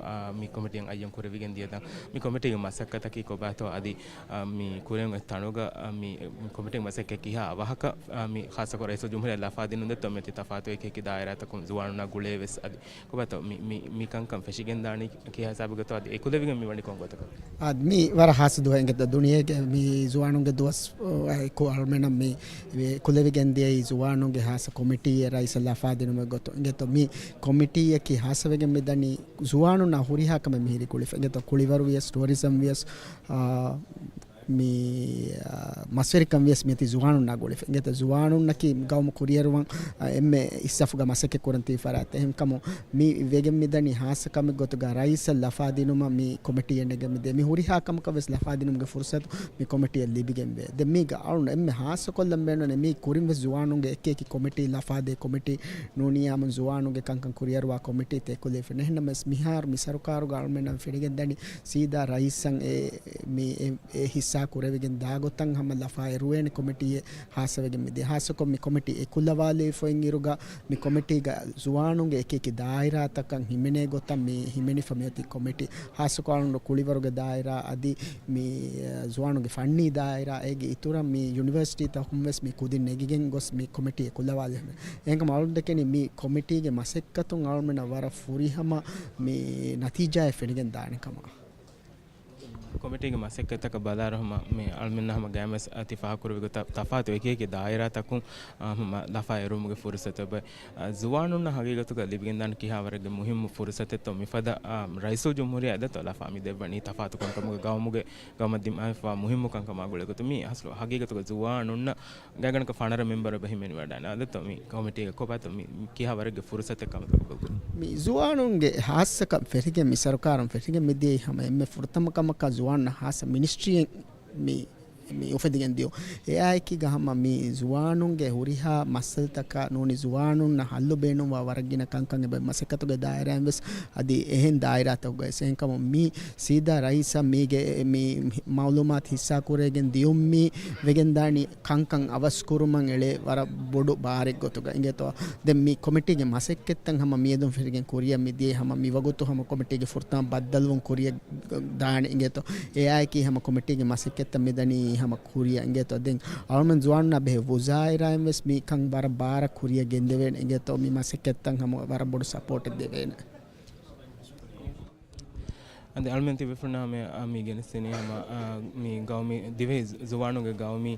އަ، މި ކޮމިޓީއަށް އައްޔަން ކުރެވިގެން ދިޔަތަން. މި ކޮމިޓީގެ މަސައްކަތަކީ ކޮބާތޯ އަދި، އަ، މި ކުރެވުނު ތަނުގަ، އަ، މި ކޮމިޓީގެ މަސައްކަތް ކިހާ އަވަހަކަށް، އަ، މި ޚާއްޞަކޮށް ރައީސުލްޖުމްހޫރިއްޔާ ލަފާ ދިނުން ދެއްތޯ މިއޮތީ ތަފާތު އެކި އެކި ދާއިރާތަކުން ޒުވާނުންނާ ގުޅޭ ވެސް އަދި ކޮބާތޯ މި، މި، މި ކަންކަން ފެށިގެންދާނީ ކިހާ ހިސާބެއްގަތޯ އަދި އެކުލެވިގެން މި ވަނީ ކޮން ގޮތަކަށް؟ އާ، މި ވަރަށް ހާއްސަ ދުވަހެއް އިނގޭތޯ ދުނިޔޭގެ މި ޒުވާނުންގެ ދުވަސް، އަ، އެކު އަޅުމެނަށް މި އެކުލެވިގެން ދިޔައީ ޒުވާނުންގެ ހާއްސަ ކޮމިޓީއެއް ރައީސަށް ލަފާ ދިނުމެއް ގޮތުން އިނގޭތޯ. މި ކޮމިޓީއަކީ ހާއްސަވެގެން މިދަނީ ޒުވާނުންނާ ހުރިހާ ކަމެއް މިހިރީ ގުޅިފަ އިނގޭތޯ. ކުޅިވަރު ވިޔަސް، ޓޫރިޒަމް ވިޔަސް، އާ، މި، އާ، މަސްވެރިކަން ވިޔަސް މިއޮތީ ޒުވާނުންނާ ގުޅިފަ އިނގޭތޯ. ޒުވާނުންނަކީ ގައުމު ކުރިއެރުވަން، އާ، އެންމެ އިސްސަފުގަ މަސައްކަތް ކުރަން ތިބި ފަރާތެއް. އެހެންކަމުން މި ވެގެން މިދަނީ ހާއްސަ ކަމެއް ގޮތުގަ ރައީސަށް ލަފާ ދިނުމަށް މި ކޮމިޓީއެއް ނެގެން މިދޭ. މި ހުރިހާ ކަމަކަށް ވެސް ލަފާ ދިނުމުގެ ފުރުސަތު މި ކޮމިޓީއަށް ލިބިގެންވޭ. ދެން މީގަ އަޅުން އެންމެ ހާއްސަކޮށްލަން ބޭނުން މި ކުރިން ވެސް ޒުވާނުންގެ އެކި އެކި ކޮމިޓީ ލަފާދޭ ކޮމިޓީ ނޫނީ އާއްމުން ޒުވާނުންގެ ކަންކަން ކުރިއަރުވާ ކޮމިޓީ އެކުލެވިފަ. އެހެންނަމަވެސް މިހާރު މި ސަރުކާރުގަ އަޅުމެންނަށް ފެނިގެން ދަނީ ސީދާ ރައީސަށް އެ، މި އެ، އެ ހިއްސާ ކުރެވިގެން ދާ ގޮތަށް ހަމަ ލަފާ އެރުވޭނެ ކޮމިޓީއެއް ހާއްސަވެގެން މިދޭ. ހާއްސަކޮށް މި ކޮމިޓީ އެކުލަވާލެވިފައި އިރުގަ މި ކޮމިޓީގަ ޒުވާނުންގެ އެކި އެކި ދާއިރާތަކަށް ހިމެނޭ ގޮތަށް މި ހިމެނިފަ މިއޮތީ ކޮމިޓީ. ހާއްސަކޮށް އަޅުގަނޑު ކުޅިވަރުގެ ދާއިރާ އަދި މި، އަ، ޒުވާނުންގެ ފަންނީ ދާއިރާ އޭގެ އިތުރަށް މި ޔުނިވަރސިޓީތަކުން ވެސް މި ކުދިން ނެގިގެން ގޮސް މި ކޮމިޓީ އެކުލަވާލެވެ. އެހެންކަމުން އަޅުގަނޑު ދެކެނީ މި ކޮމިޓީގެ މަސައްކަތުން އަޅުމެންނަށް ވަރަށް ފުރިހަމަ މި ނަތީޖާއެއް ފެނިގެން ދާނެ ކަމަށް. ކޮމިޓީގެ މަސައްކަތްތަކަށް ބަލާއިރު ހަމަ މި އަޅުމެންނަށް ހަމަ ގައިމުވެސް ތި ފާހަގަކުރެއްވި ގޮތަށް ތަފާތު އެކި އެކި ދާއިރާތަކުން، އާ، ހަމަ ލަފާ އެރުވުމުގެ ފުރުސަތެއް އޮތް. އާ، ޒުވާނުންނަށް ހަގީގަތުގަ ލިބިގެންދާނެ ކިހާވަރެއްގެ މުހިއްމު ފުރުސަތެއްތޯ މިފަދަ، އާ، ރައީސުލްޖުމްހޫރިއްޔާ އެދެތޯ ލަފާ މި ދެއްވަނީ ތަފާތު ކަންކަމުގެ ގައުމުގެ ގައުމަށް ދިމާވެފަ މުހިއްމު ކަންކަމާ ގުޅޭގޮތު. މީ އަސްލު ހަގީގަތުގަ ޒުވާނުންނަށް ގާތްގަނޑަކަށް ފަނަރަ މެމްބަރު އެބަ ހިމެނިވަޑައިގަންނަވާ. އާދެތޯ މި ކޮމިޓީގެ ކޮބާތޯ މި، މި ކިހާ ވަރެއްގެ ފުރުސަތެއް ކަމަކަށް ބަލާ. މި ޒުވާނުންގެ ހާއްސަކަން ފެށިގެން މި ސަރުކާރުން ފެށިގެން މިދިޔައީ ހަމަ އެންމެ ފުރަތަމަ ކަމަކަށް ޒުވާނުންނަށް ހާއްސަ މިނިސްޓްރީއެއް މި، މި އުފެދިގެން ދިޔުން. އެއާއެކީގަ ހަމަ މި ޒުވާނުންގެ ހުރިހާ މައްސަލަތަކާ ނޫނީ ޒުވާނުންނަށް ހައްލު ބޭނުންވާ ވަރަށް ގިނަ ކަންކަން އެބަ މަސައްކަތުގެ ދާއިރާއިން ވެސް އަދި އެހެން ދާއިރާތަކުގައި ވެސް. އެހެންކަމުން މި ސީދާ ރައީސަށް މީގެ މި މައުލޫމާތު ހިއްސާކުރެވިގެން ދިޔުން މި ވެގެންދާނީ ކަންކަން އަވަސްކުރުމަށް އެޅޭ ވަރަށް ބޮޑު ބާރެއް ގޮތުގަ އިނގޭތޯ. ދެން މި ކޮމިޓީގެ މަސައްކަތްތައް ހަމަ މިއަދުން ފެށިގެން ކުރިއަށް މިދިޔައީ ހަމަ މިވަގުތު ހަމަ ކޮމިޓީގެ ފުރަތަމަ ބައްދަލުވުން ކުރިއަށް ދާނެ އިނގޭތޯ. އެއާއެކީ ހަމަ ކޮމިޓީގެ މަސައްކަތްތައް މިދަނީ ހަމަ ކުރިއަށް އިނގޭތޯ. ދެން އަޅުމެން ޒުވާނުންނާ ބެހޭ ވުޒާއިރާއިން ވެސް މި ކަން ވަރަށް ބާރަށް ކުރިއަށް ގެންދެވޭނެ އިނގޭތޯ. މި މަސައްކަތްތައް ހަމަ ވަރަށް ބޮޑު ސަޕޯޓެއް ދެވޭނެ. އަދި އަޅުމެން ތިބޭފުޅުންނާ ހަމަ، އާ، މި ގެނެސްދިނީ ހަމަ، އާ، މި ގައުމީ ދިވެހި ޒު-، ޒުވާނުންގެ ގައުމީ،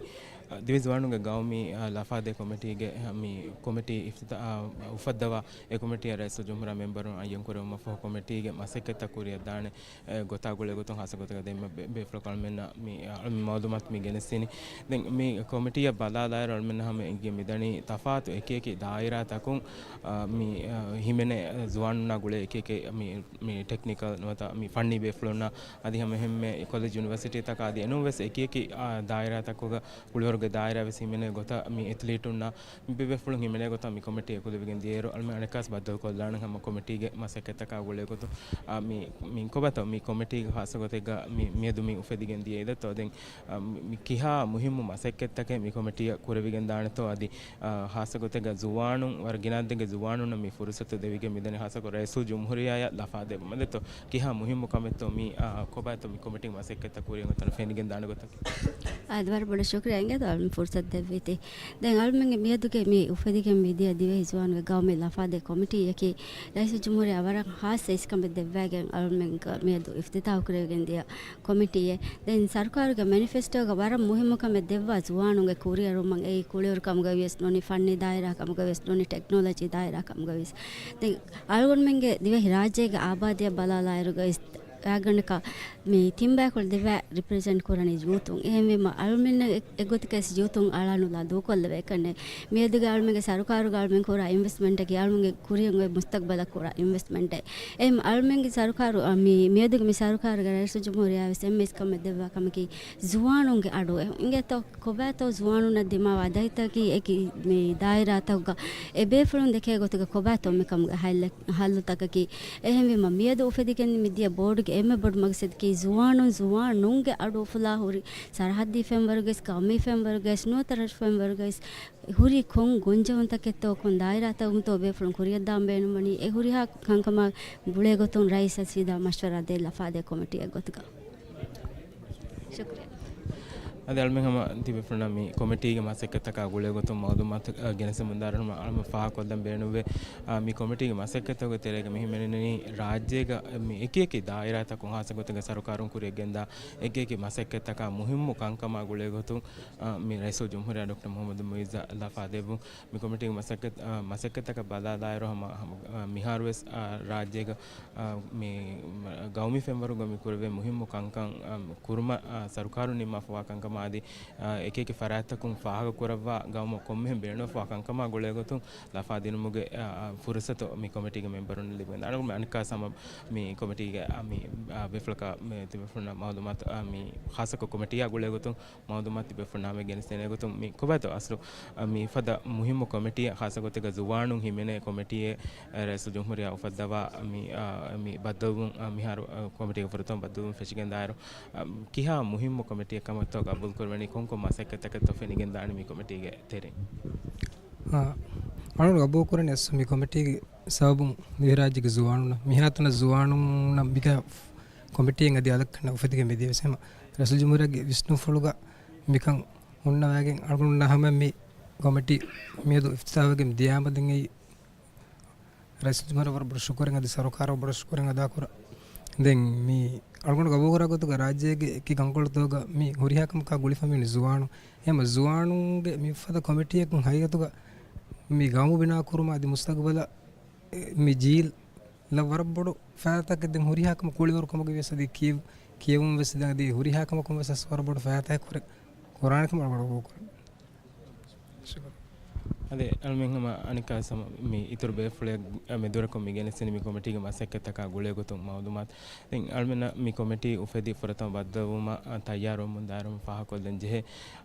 އާ، ދިވެހި ޒުވާނުންގެ ގައުމީ، އާ، ލަފާދޭ ކޮމިޓީގެ، އާ، މި ކޮމިޓީ އިފްތިތާ-، އާ، އުފައްދަވާ އެ ކޮމިޓީއަށް ރައީސުލްޖުމްހޫރިއްޔާ މެމްބަރުން އައްޔަން ކުރެވުމަށްފަހު ކޮމިޓީގެ މަސައްކަތްތައް ކުރިއަށްދާނެ، އެ، ގޮތާ ގުޅޭ ގޮތުން ހާއްސަ ގޮތަކަށް ދެންމެ ބޭ-، ބޭފުޅަކު އަޅުމެންނަށް މި، އަ، މި މައުލޫމާތު މި ގެނެސްދިނީ. ދެން މި ކޮމިޓީއަށް ބަލާލާއިރު އަޅުމެންނަށް ހަމަ އެނގި މިދަނީ ތަފާތު އެކި އެކި ދާއިރާތަކުން، އާ، މި، އާ، ހިމެނޭ ޒުވާނުންނާ ގުޅޭ އެކި އެކި މި މި ޓެކްނިކަލް ނުވަތަ މި ފަންނީ ބޭފުޅުންނާ އަދި ހަމަ އެހެންމެ ކޮލެޖް ޔުނިވަރސިޓީތަކާ އަދި އެނޫން ވެސް އެކި އެކި، އާ، ދާއިރާތަކުގަ ކުޅިވަރުގެ ދާއިރާ ވެސް ހިމެނޭ ގޮތަށް މި އެތްލީޓުންނާ މި ބޭފުޅުން ހިމެނޭ ގޮތަށް މި ކޮމިޓީ އެކުލެވިގެން ދިޔައިރު އަޅުމެން އަނެއްކާސް ބައްދަލުކޮށްލާނަން ހަމަ ކޮމިޓީގެ މަސައްކަތްތަކާ ގުޅޭ ގޮތުން، އާ، މި، މި ކޮބާތޯ މި ކޮމިޓީގެ ހާއްސަ ގޮތެއްގަ މި، މިއަދު މި އުފެދިގެން ދިޔައީ ދެއްތޯ ދެން، އާ، މި، މި ކިހާ މުހިއްމު މަސައްކަތްތަކެއް މި ކޮމިޓީއަށް ކުރެވިގެން ދާނެތޯ އަދި އާ، ހާއްސަ ގޮތެއްގަ ޒުވާނުން ވަރަށް ގިނަ އަދަދެއްގެ ޒުވާނުންނަށް މި ފުރުސަތު ދެވިގެން މިދަނީ ހާއްސަކޮށް ރައީސުލްޖުމްހޫރިއްޔާއަށް ލަފާ ދެއްވުމަށް ދެއްތޯ. ކިހާ މުހިއްމު ކަމެއްތޯ މީ، އާ، ކޮބާތޯ މި ކޮމިޓީގެ މަސައްކަތްތައް ކުރިއަށް އޮތަން ފެނިގެން ދާނެ ގޮތަކީ؟ އާދެ، ވަރަށް ބޮޑަށް ޝުކުރިއްޔާ އިނގޭތޯ. އަޅުމެން ފުރުސަތު ދެއްވީތީ. ދެން އަޅުމެންގެ މިއަދުގެ މި އުފެދިގެން މިދިޔަ ދިވެހި ޒުވާނުގެ ގައުމީ ލަފާދޭ ކޮމިޓީއަކީ ރައީސުލްޖުމްހޫރިއްޔާ ވަރަށް ހާއްސަ އިސްކަމެއް ދެއްވައިގެން އަޅުމެން މިއަދު އިފްތިތާހު ކުރެވިގެން ދިޔަ ކޮމިޓީއެއް. ދެން ސަރުކާރުގެ މެނިފެސްޓޯގަ ވަރަށް މުހިއްމު ކަމެއް ދެއްވާ ޒުވާނުންގެ ކުރިއެރުމަށް، އެއީ ކުޅިވަރު ކަމުގަ ވިޔަސް ނޫނީ، ފަންނީ ދާއިރާ ކަމުގަ ވިޔަސް ނޫނީ، ޓެކްނޮލޮޖީ ދާއިރާ ކަމުގަ ވިޔަސް. ދެން އަޅުގަނޑުމެންގެ ދިވެހި ރާއްޖޭގެ އާބާދީއަށް ބަލާލާއިރުގައި ގާތްގަނޑަކަށް މި ތިން ބަޔަކު ދެ ބަޔަށް ރިޕްރެޒެންޓް ކުރަނީ ޔޫތުން. އެހެންވީމަ އަޅުމެންނަށް އެ-، އެގޮތަކަށް ޔޫތުން އަޅާނުލާ ދޫކޮށްލެވޭ ކަންނޭ. މިއަދުގެ އަޅުމެންގެ ސަރުކާރުގަ އަޅުމެން ކުރާ އިންވެސްޓްމަންޓަކީ އަޅުމެންގެ ކުރިއަށް އޮތް މުސްތަގްބަލަށް ކުރާ އިންވެސްޓްމަންޓެއް. އެހެން އަޅުމެންގެ ސަރުކާރު، އަ، މި، މިއަދުގެ މި ސަރުކާރުގެ ރައީސުލްޖުމްހޫރިއްޔާ ވެސް އެންމެ އިސްކަމެއް ދެއްވާ ކަމަކީ ޒުވާނުންގެ އަޑު. އެ އިނގޭތޯ ކޮބާތޯ ޒުވާނުންނަށް ދިމާވާ ދަތިތަކީ އެކި މި ދާއިރާތަކުގަ އެ ބޭފުޅުން ދެކޭ ގޮތުގަ ކޮބާތޯ މިކަމުގެ ހައްލެއް-، ހައްލުތަކަކީ. އެހެންވީމަ މިއަދު އުފެދިގެން މިދިޔަ ބޯޑުގެ އެންމެ ބޮޑު މަގްސަދަކީ ޒުވާނުން، ޒުވާނުންގެ އަޑު އުފުލާ ހުރި ސަރަހައްދީ ފެންވަރުގައި، ގައުމީ ފެންވަރުގައި، ނުވަތަ ރަށު ފެންވަރުގައި ހުރި ކޮން ގޮންޖެހުންތަކެއްތޯ، ކޮން ދާއިރާތަކުންތޯ ބޭފުޅުން ކުރިއަށްދާން ބޭނުންވަނީ، އެ ހުރިހާ ކަންކަމާ ގުޅޭގޮތުން ރައީސަށް ސީދާ މަޝްވަރާ ދޭ ލަފާދޭ ކޮމިޓީއެއް ގޮތުގަ. ޝުކުރިއްޔާ. އަދި އަޅުމެން ހަމަ ތިބޭފުޅުންނަށް މި ކޮމިޓީގެ މަސައްކަތްތަކާ ގުޅޭގޮތުން މައުލޫމާތު، އަ، ގެނެސްދެމުންދާއިރު އަޅުމެން ފާހަގަކޮށްލަން ބޭނުންވޭ. އަ، މި ކޮމިޓީގެ މަސައްކަތްތަކުގެ ތެރޭގަ މި ހިމެނެނީ ރާއްޖޭގަ މި އެކިއެކި ދާއިރާތަކުން ހާއްސަ ގޮތުގަ ސަރުކާރުން ކުރިއަށް ގެންދާ އެކިއެކި މަސައްކަތްތަކާ މުހިއްމު ކަންކަމާ ގުޅޭގޮތުން، އަ، މި ރައީސުލްޖުމްހޫރިއްޔާ ޑޮކްޓަރ މުޙައްމަދު މުޢިއްޒަށް ލަފާ ދެއްވުން. މި ކޮމިޓީގެ މަސައްކަތް، އަ، މަސައްކަތްތަކަށް ބަލާލާއިރު ހަމަ، ހަމަ، އަ، މިހާރުވެސް، އަ، ރާއްޖޭގަ އާ، މި ގައުމީ ފެންވަރުގަ މި ކުރެވޭ މުހިއްމު ކަންކަން، އާ، ކުރުމަށް، އާ، ސަރުކާރުން ނިންމާފަވާ ކަންކަމާ އަދި، އާ، އެކިއެކި ފަރާތްތަކުން ފާހަގަކުރައްވާ ގައުމަށް ކޮންމެހެން ބޭނުންވެފަވާ ކަންކަމާ ގުޅޭގޮތުން ލަފާ ދިނުމުގެ، އާ، އާ، ފުރުސަތު މި ކޮމިޓީގެ މެމްބަރުންނަށް ލިބިގެންދާނެ. އަނެއްކާ ސަމަ މި ކޮމިޓީގެ، އާ، މި، އާ، ބޭފުޅަކާ މި ތިބޭފުޅުންނަށް މައުލޫމާތު، އާ، މި ޚާއްސަކޮށް ކޮމިޓީއާ ގުޅޭގޮތުން މައުލޫމާތު ތިބޭފުޅުންނާ މެ ގެނެސްދޭނެ ގޮތުން މި ކޮބާތޯ އަސްލު، އަ، މި ފަދަ މުހިއްމު ކޮމިޓީއެއް ޚާއްސަ ގޮތެއްގަ ޒުވާނުން ހިމެނޭ ކޮމިޓީއެއް، އަ، ރައީސުލްޖުމްހޫރިއްޔާ އުފައްދަވާ މި، އަ، މި ބައްދަލުވުން، އަ، މިހާރު، އަ، ކޮމިޓީގެ ފުރަތަމަ ބައްދަލުވުން ފެށިގެންދާއިރު، އަ، ކިހާ މުހިއްމު ކޮމިޓީއެއް ކަމަށްތޯ ގަބޫލުކުރެވެނީ، ކޮންކޮން މަސައްކަތްތަކެއްތޯ ފެނިގެންދާނީ މި ކޮމިޓީގެ ތެރެއިން؟ އަ، އަޅުގަނޑު ގަބޫލުކުރަނީ އަސް މި ކޮމިޓީގެ ސަބަބުން ދިވެހިރާއްޖޭގެ ޒުވާނުންނަށް މިހާތަނަށް ޒުވާނުންނަށް މިގާ ކޮމިޓީއެއް އަދި އަލަށް ކަންނަ އުފެދިގެން މިދިޔަ ވެސް ހަމަ ރައީސުލްޖުމްހޫރިއްޔާގެ ވިސްނުންފުޅުގަ މިކަން ހުންނަވައިގެން އަޅުގަނޑުންނަށް ހަމަ މި ކޮމިޓީ މިއަދު އިފްތިތާހުވެގެން ދިޔައިމަ ދެން އެއީ ރައީސުލްޖުމްހޫރިއްޔާ ވަރަށް ބޮޑަށް ޝުކުރެއް އަދި ސަރުކާރަށް ބޮޑަށް ޝުކުރެއް އަދާކުރަން. ދެން މި އަޅުގަނޑު ގަބޫލުކުރާ ގޮތުގަ ރާއްޖޭގެ އެކި ގަންކޮޅުތަކުގަ މި ހުރިހާ ކަމަކާ ގުޅިފަ މިވަނީ ޒުވާނުން. އެހެންމަ ޒުވާނުންގެ މިފަދަ ކޮމިޓީއަކުން ހަގީގަތުގަ މި ގައުމު ބިނާކުރުމަށް އަދި މުސްތަގުބަލަށް މި ޖީލަށް ވަރަށް ބޮޑު ފައިދާތަކެއް ދެން ހުރިހާ ކަމަށް ކުޅިވަރު ކަމުގަ ވިޔަސް އަދި ކިޔެވު-، ކިޔެވުން ވެސް ދެން އަދި ހުރިހާ ކަމަކުން ވެސް ވަރަށް ބޮޑު ފައިދާތަކެއް ކުރެ-، ކުރާނެ ކަމަށް އަޅުގަނޑު ގަބޫލުކުރަން. އަދި އަޅުމެން ހަމަ އަނެއްކާ ސަމަ މި އިތުރު ބޭފުޅެއް މެދުވެރިކޮށް މި ގެނެސްދިނީ މި ކޮމިޓީގެ މަސައްކަތްތަކާ ގުޅޭގޮތުން މައުލޫމާތު. ދެން އަޅުމެންނަށް މި ކޮމިޓީ އުފެދި ފުރަތަމަ ބައްދަލުވުމަށް، އަ، ތައްޔާރުވަމުންދާއިރު ފާހަގަކޮށްލަން ޖެހޭ،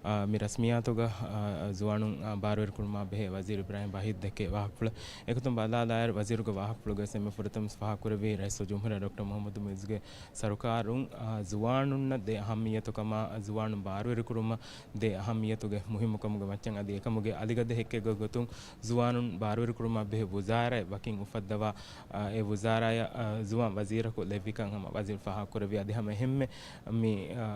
އަ، މި ރަސްމިއްޔާތުގަ، އަ، ޒުވާނުން، އަ، ބާރުވެރިކުރުމާ ބެހޭ ވަޒީރު އިބްރާހިމް ވަހީދު ދެއްކޭ ވާހަކަފުޅެއް. އެގޮތުން ބަލާލާއިރު ވަޒީރުގެ ވާހަކަފުޅުގައި އެންމެ ފުރަތަމަ ފާހަގަކުރެއްވީ ރައީސުލްޖުމްހޫރިއްޔާ ޑޮކްޓަރ މުޙައްމަދު މުޢިއްޒުގެ ސަރުކާރުން، އާ، ޒުވާނުންނަށް ދޭ އަހައްމިއްޔަތުކަމާ، ޒުވާނުން ބާރުވެރިކުރުމަށް ދޭ އަހައްމިއްޔަތުގެ މުހިއްމުކަމުގެ މައްޗަށް އަދި އެކަމުގެ އަލިގަދަ ހެއްކެއްގެ ގޮތުން ޒުވާނުން ބާރުވެރިކުރުމަށް ބެހޭ ވުޒާރާއެއް ވަކިން އުފައްދަވާ، އާ، އެ ވުޒާރާޔަށް، އާ، ޒުވާން ވަޒީރަކު ލެއްވިކަން ހަމަ ވަޒީރު ފާހަގަކުރެއްވި. އަދި ހަމަ އެހެންމެ މި، އާ،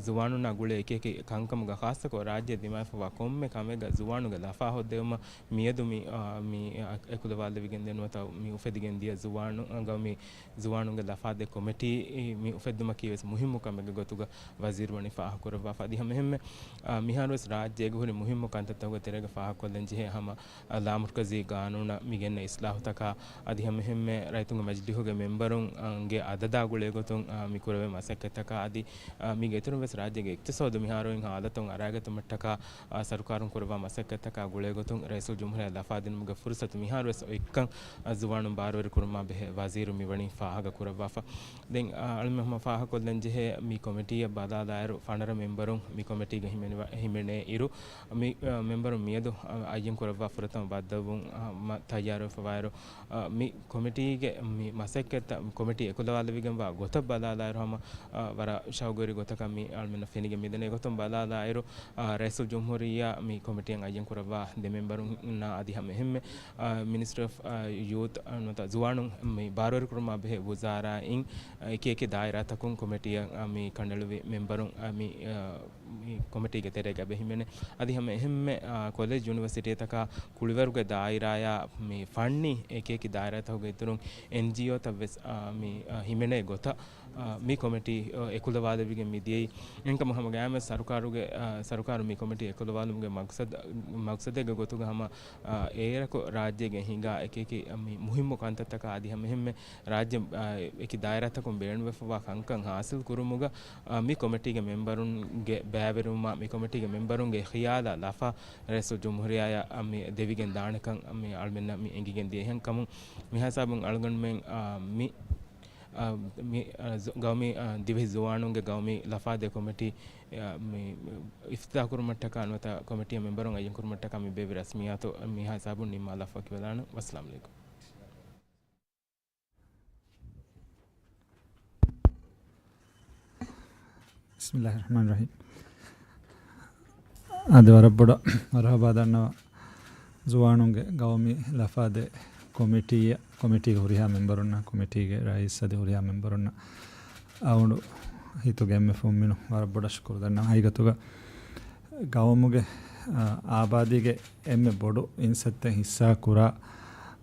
ޒުވާނުންނާ ގުޅޭ އެކިއެކި ކަންކަމުގަ ޚާއްޞަކޮށް ރާއްޖެ ދިމާވެފަވާ ކޮންމެ ކަމެއްގަ ޒުވާނުގެ ލަފާ ހޯއްދެވުމަށް މިއަދު މި، އާ، މި، އާ، އެކުލަވާލެވިގެންދޭ ނުވަތަ މި އުފެދިގެން ދިޔަ ޒުވާނު، އަ، ގައުމީ ޒުވާނުންގެ ލަފާދޭ ކޮމިޓީ މި އުފެއްދުމަކީ ވެސް މުހިއްމު ކަމެއްގެ ގޮތުގަ ވަޒީރު ވަނީ ފާހަގަކުރައްވާފަ. އަދި ހަމައެހެންމެ، އާ، މިހާރުވެސް ރާއްޖޭގަ ހުރި މުހިއްމު ކަންތައްތަކުގެ ތެރޭގަ ފާހަގަކޮށްލަން ޖެހޭ ހަމަ، އާ، ލާމަރުކަޒީ ގާނޫނަށް މި ގެންނަ އިސްލާހުތަކާ، އަދި ހަމައެހެންމެ ރައްޔިތުންގެ މަޖިލީހުގެ މެމްބަރުން، އާ، ގެ އަދަދާ ގުޅޭގޮތުން، އާ، މި ކުރެވޭ މަސައްކަތްތަކާ، އަދި، އާ، މީގެ އިތުރުން ވެސް ރާއްޖޭގެ އިޤްތިޞާދު މިހާރު އޮތް ހާލަތުން އަރާގަތުމަށްޓަކާ، އާ، ސަރުކާރުން ކުރައްވާ މަސައްކަތްތަކާ ގުޅޭގޮތުން ރައީސުލްޖުމްހޫރިއްޔާ ލަފާދިނުމުގެ ފުރުޞަތު މިހާރުވެސް އޮތްކަން، އާ، ޒުވާނުން ބާރުވެރިކުރުމާ ބެހޭ ވަޒީރު މިވަނީ ފާހަގަކުރައްވާފަ. ދެން، އާ، އަޅުމެން ހަމަ ފާހަގަކޮށްލަން ޖެހޭ މި ކޮމިޓީއަށް ބަލާލާއިރު ފަނަރަ މެމްބަރުން މި ކޮމިޓީގަ ހިމެނިވަ-، ހިމެނޭ އިރު، މި، އާ، މެމްބަރުން މިއަދު، އާ، އައްޔަން ކުރައްވާ ފުރަތަމަ ބައްދަލުވުން، އާ، މަ-، ތައްޔާރުވެފަ ވާއިރު، އާ، މި ކޮމިޓީގެ މި މަސައްކަތްތައް، ކޮމިޓީ އެކުލަވާލެވިގެންވާ ގޮތަށް ބަލާލާއިރު ހަމަ، އާ، ވަރަށް ޝައުގުވެރި ގޮތަކަށް މި އަޅުމެންނަށް ފެނިގެން މިދަނީ. އެގޮތުން ބަލާލާއިރު، އާ، ރައީސުލްޖުމްހޫރިއްޔާ މި ކޮމިޓީއަށް އައްޔަން ކުރައްވާ ދެ މެމްބަރުންނާ އަދި ހަމަ އެހެންމެ، އާ، މިނިސްޓްރީ އޮފް، އާ، ޔޫތު، އާ، ނުވަތަ ޒުވާނުން މި ބާރުވެރިކުރުމާ ބެހޭ ވުޒާރާއިން، އާ، އެކި އެކި ދާއިރާތަކުން ކޮމިޓީއަށް، އާ، މި ކަނޑައެޅުއްވި މެމްބަރުން، އާ، މި، އާ، މި ކޮމިޓީގެ ތެރޭގަ އެބަ ހިމެނޭ. އަދި ހަމަ އެހެންމެ، އާ، ކޮލެޖް ޔުނިވަރސިޓީތަކާ ކުޅިވަރުގެ ދާއިރާޔާ މި ފަންނީ އެކި އެކި ދާއިރާތަކުގެ އިތުރުން އެންޖީއޯތައް ވެސް، އާ، މި، އާ، ހިމެނޭ ގޮތަށް، އާ، މި ކޮމިޓީ، އާ، އެކުލަވާލެވިގެން މިދިޔައީ. އެހެންކަމުން ހަމަ ގައިމުވެސް ސަރުކާރުގެ، އާ، ސަރުކާރު މި ކޮމިޓީ އެކުލަވާލުމުގެ މަގްސަދު، މަގްސަދެއްގެ ގޮތުގަ ހަމަ، އާ، އޭރަކު ރާއްޖޭގެ ހިނގާ އެކި އެކި، އާ، މި މުހިއްމު ކަންތައްތަކާ އަދި ހަމަ އެހެންމެ ރާއްޖެ، އާ، އެކި ދާއިރާތަކުން ބޭނުންވެފަވާ ކަންކަން ހާސިލް ކުރުމުގަ، އާ، މި ކޮމިޓީގެ މެމްބަރުންގެ ބައިވެރިވުމާ، މި ކޮމިޓީގެ މެމްބަރުންގެ ޚިޔާލާ ލަފާ ރައީސުލްޖުމްހޫރިއްޔާ، އާ، މި ދެވިގެން ދާނެކަން މި އަޅުމެންނަށް މި އެނގިގެން ދިޔަ. އެހެންކަމުން މިހިސާބުން އަޅުގަނޑުމެން، އާ، މި، އާ، މި، އާ، ޒު-، ގައުމީ، އާ، ދިވެހި ޒުވާނުންގެ ގައުމީ ލަފާދޭ ކޮމިޓީ، އާ، މި އިފްތިތާޙް ކުރުމަށްޓަކާ ނުވަތަ ކޮމިޓީއަށް މެމްބަރުން އައްޔަން ކުރުމަށްޓަކާ މި ބޭއްވި ރަސްމިއްޔާތު މިހިސާބުން ނިންމާލާފަ ވަކިވެލާނަން. ވައްސަލާމް ޢަލައިކުމް. ބިސްމިއްލާހި ރަޙްމާނި ރަޙީމް. އަދި ވަރަށް ބޮޑަށް މަރުޙަބާ ދަންނަވަން ޒުވާނުންގެ ގައުމީ ލަފާދޭ ކޮމިޓީއަށް، ކޮމިޓީގެ ހުރިހާ މެމްބަރުންނަށް، ކޮމިޓީގެ ރައީސް އަދި ހުރިހާ މެމްބަރުންނަށް، އަޅުގަނޑު ހިތުގެ އެންމެ ފުންމިނުން ވަރަށް ބޮޑަށް ޝުކުރު ދަންނަވަން. ހަގީގަތުގަ ގައުމުގެ، އާ، އާބާދީގެ އެންމެ ބޮޑު އިންސައްތައް ހިއްސާ ކުރާ،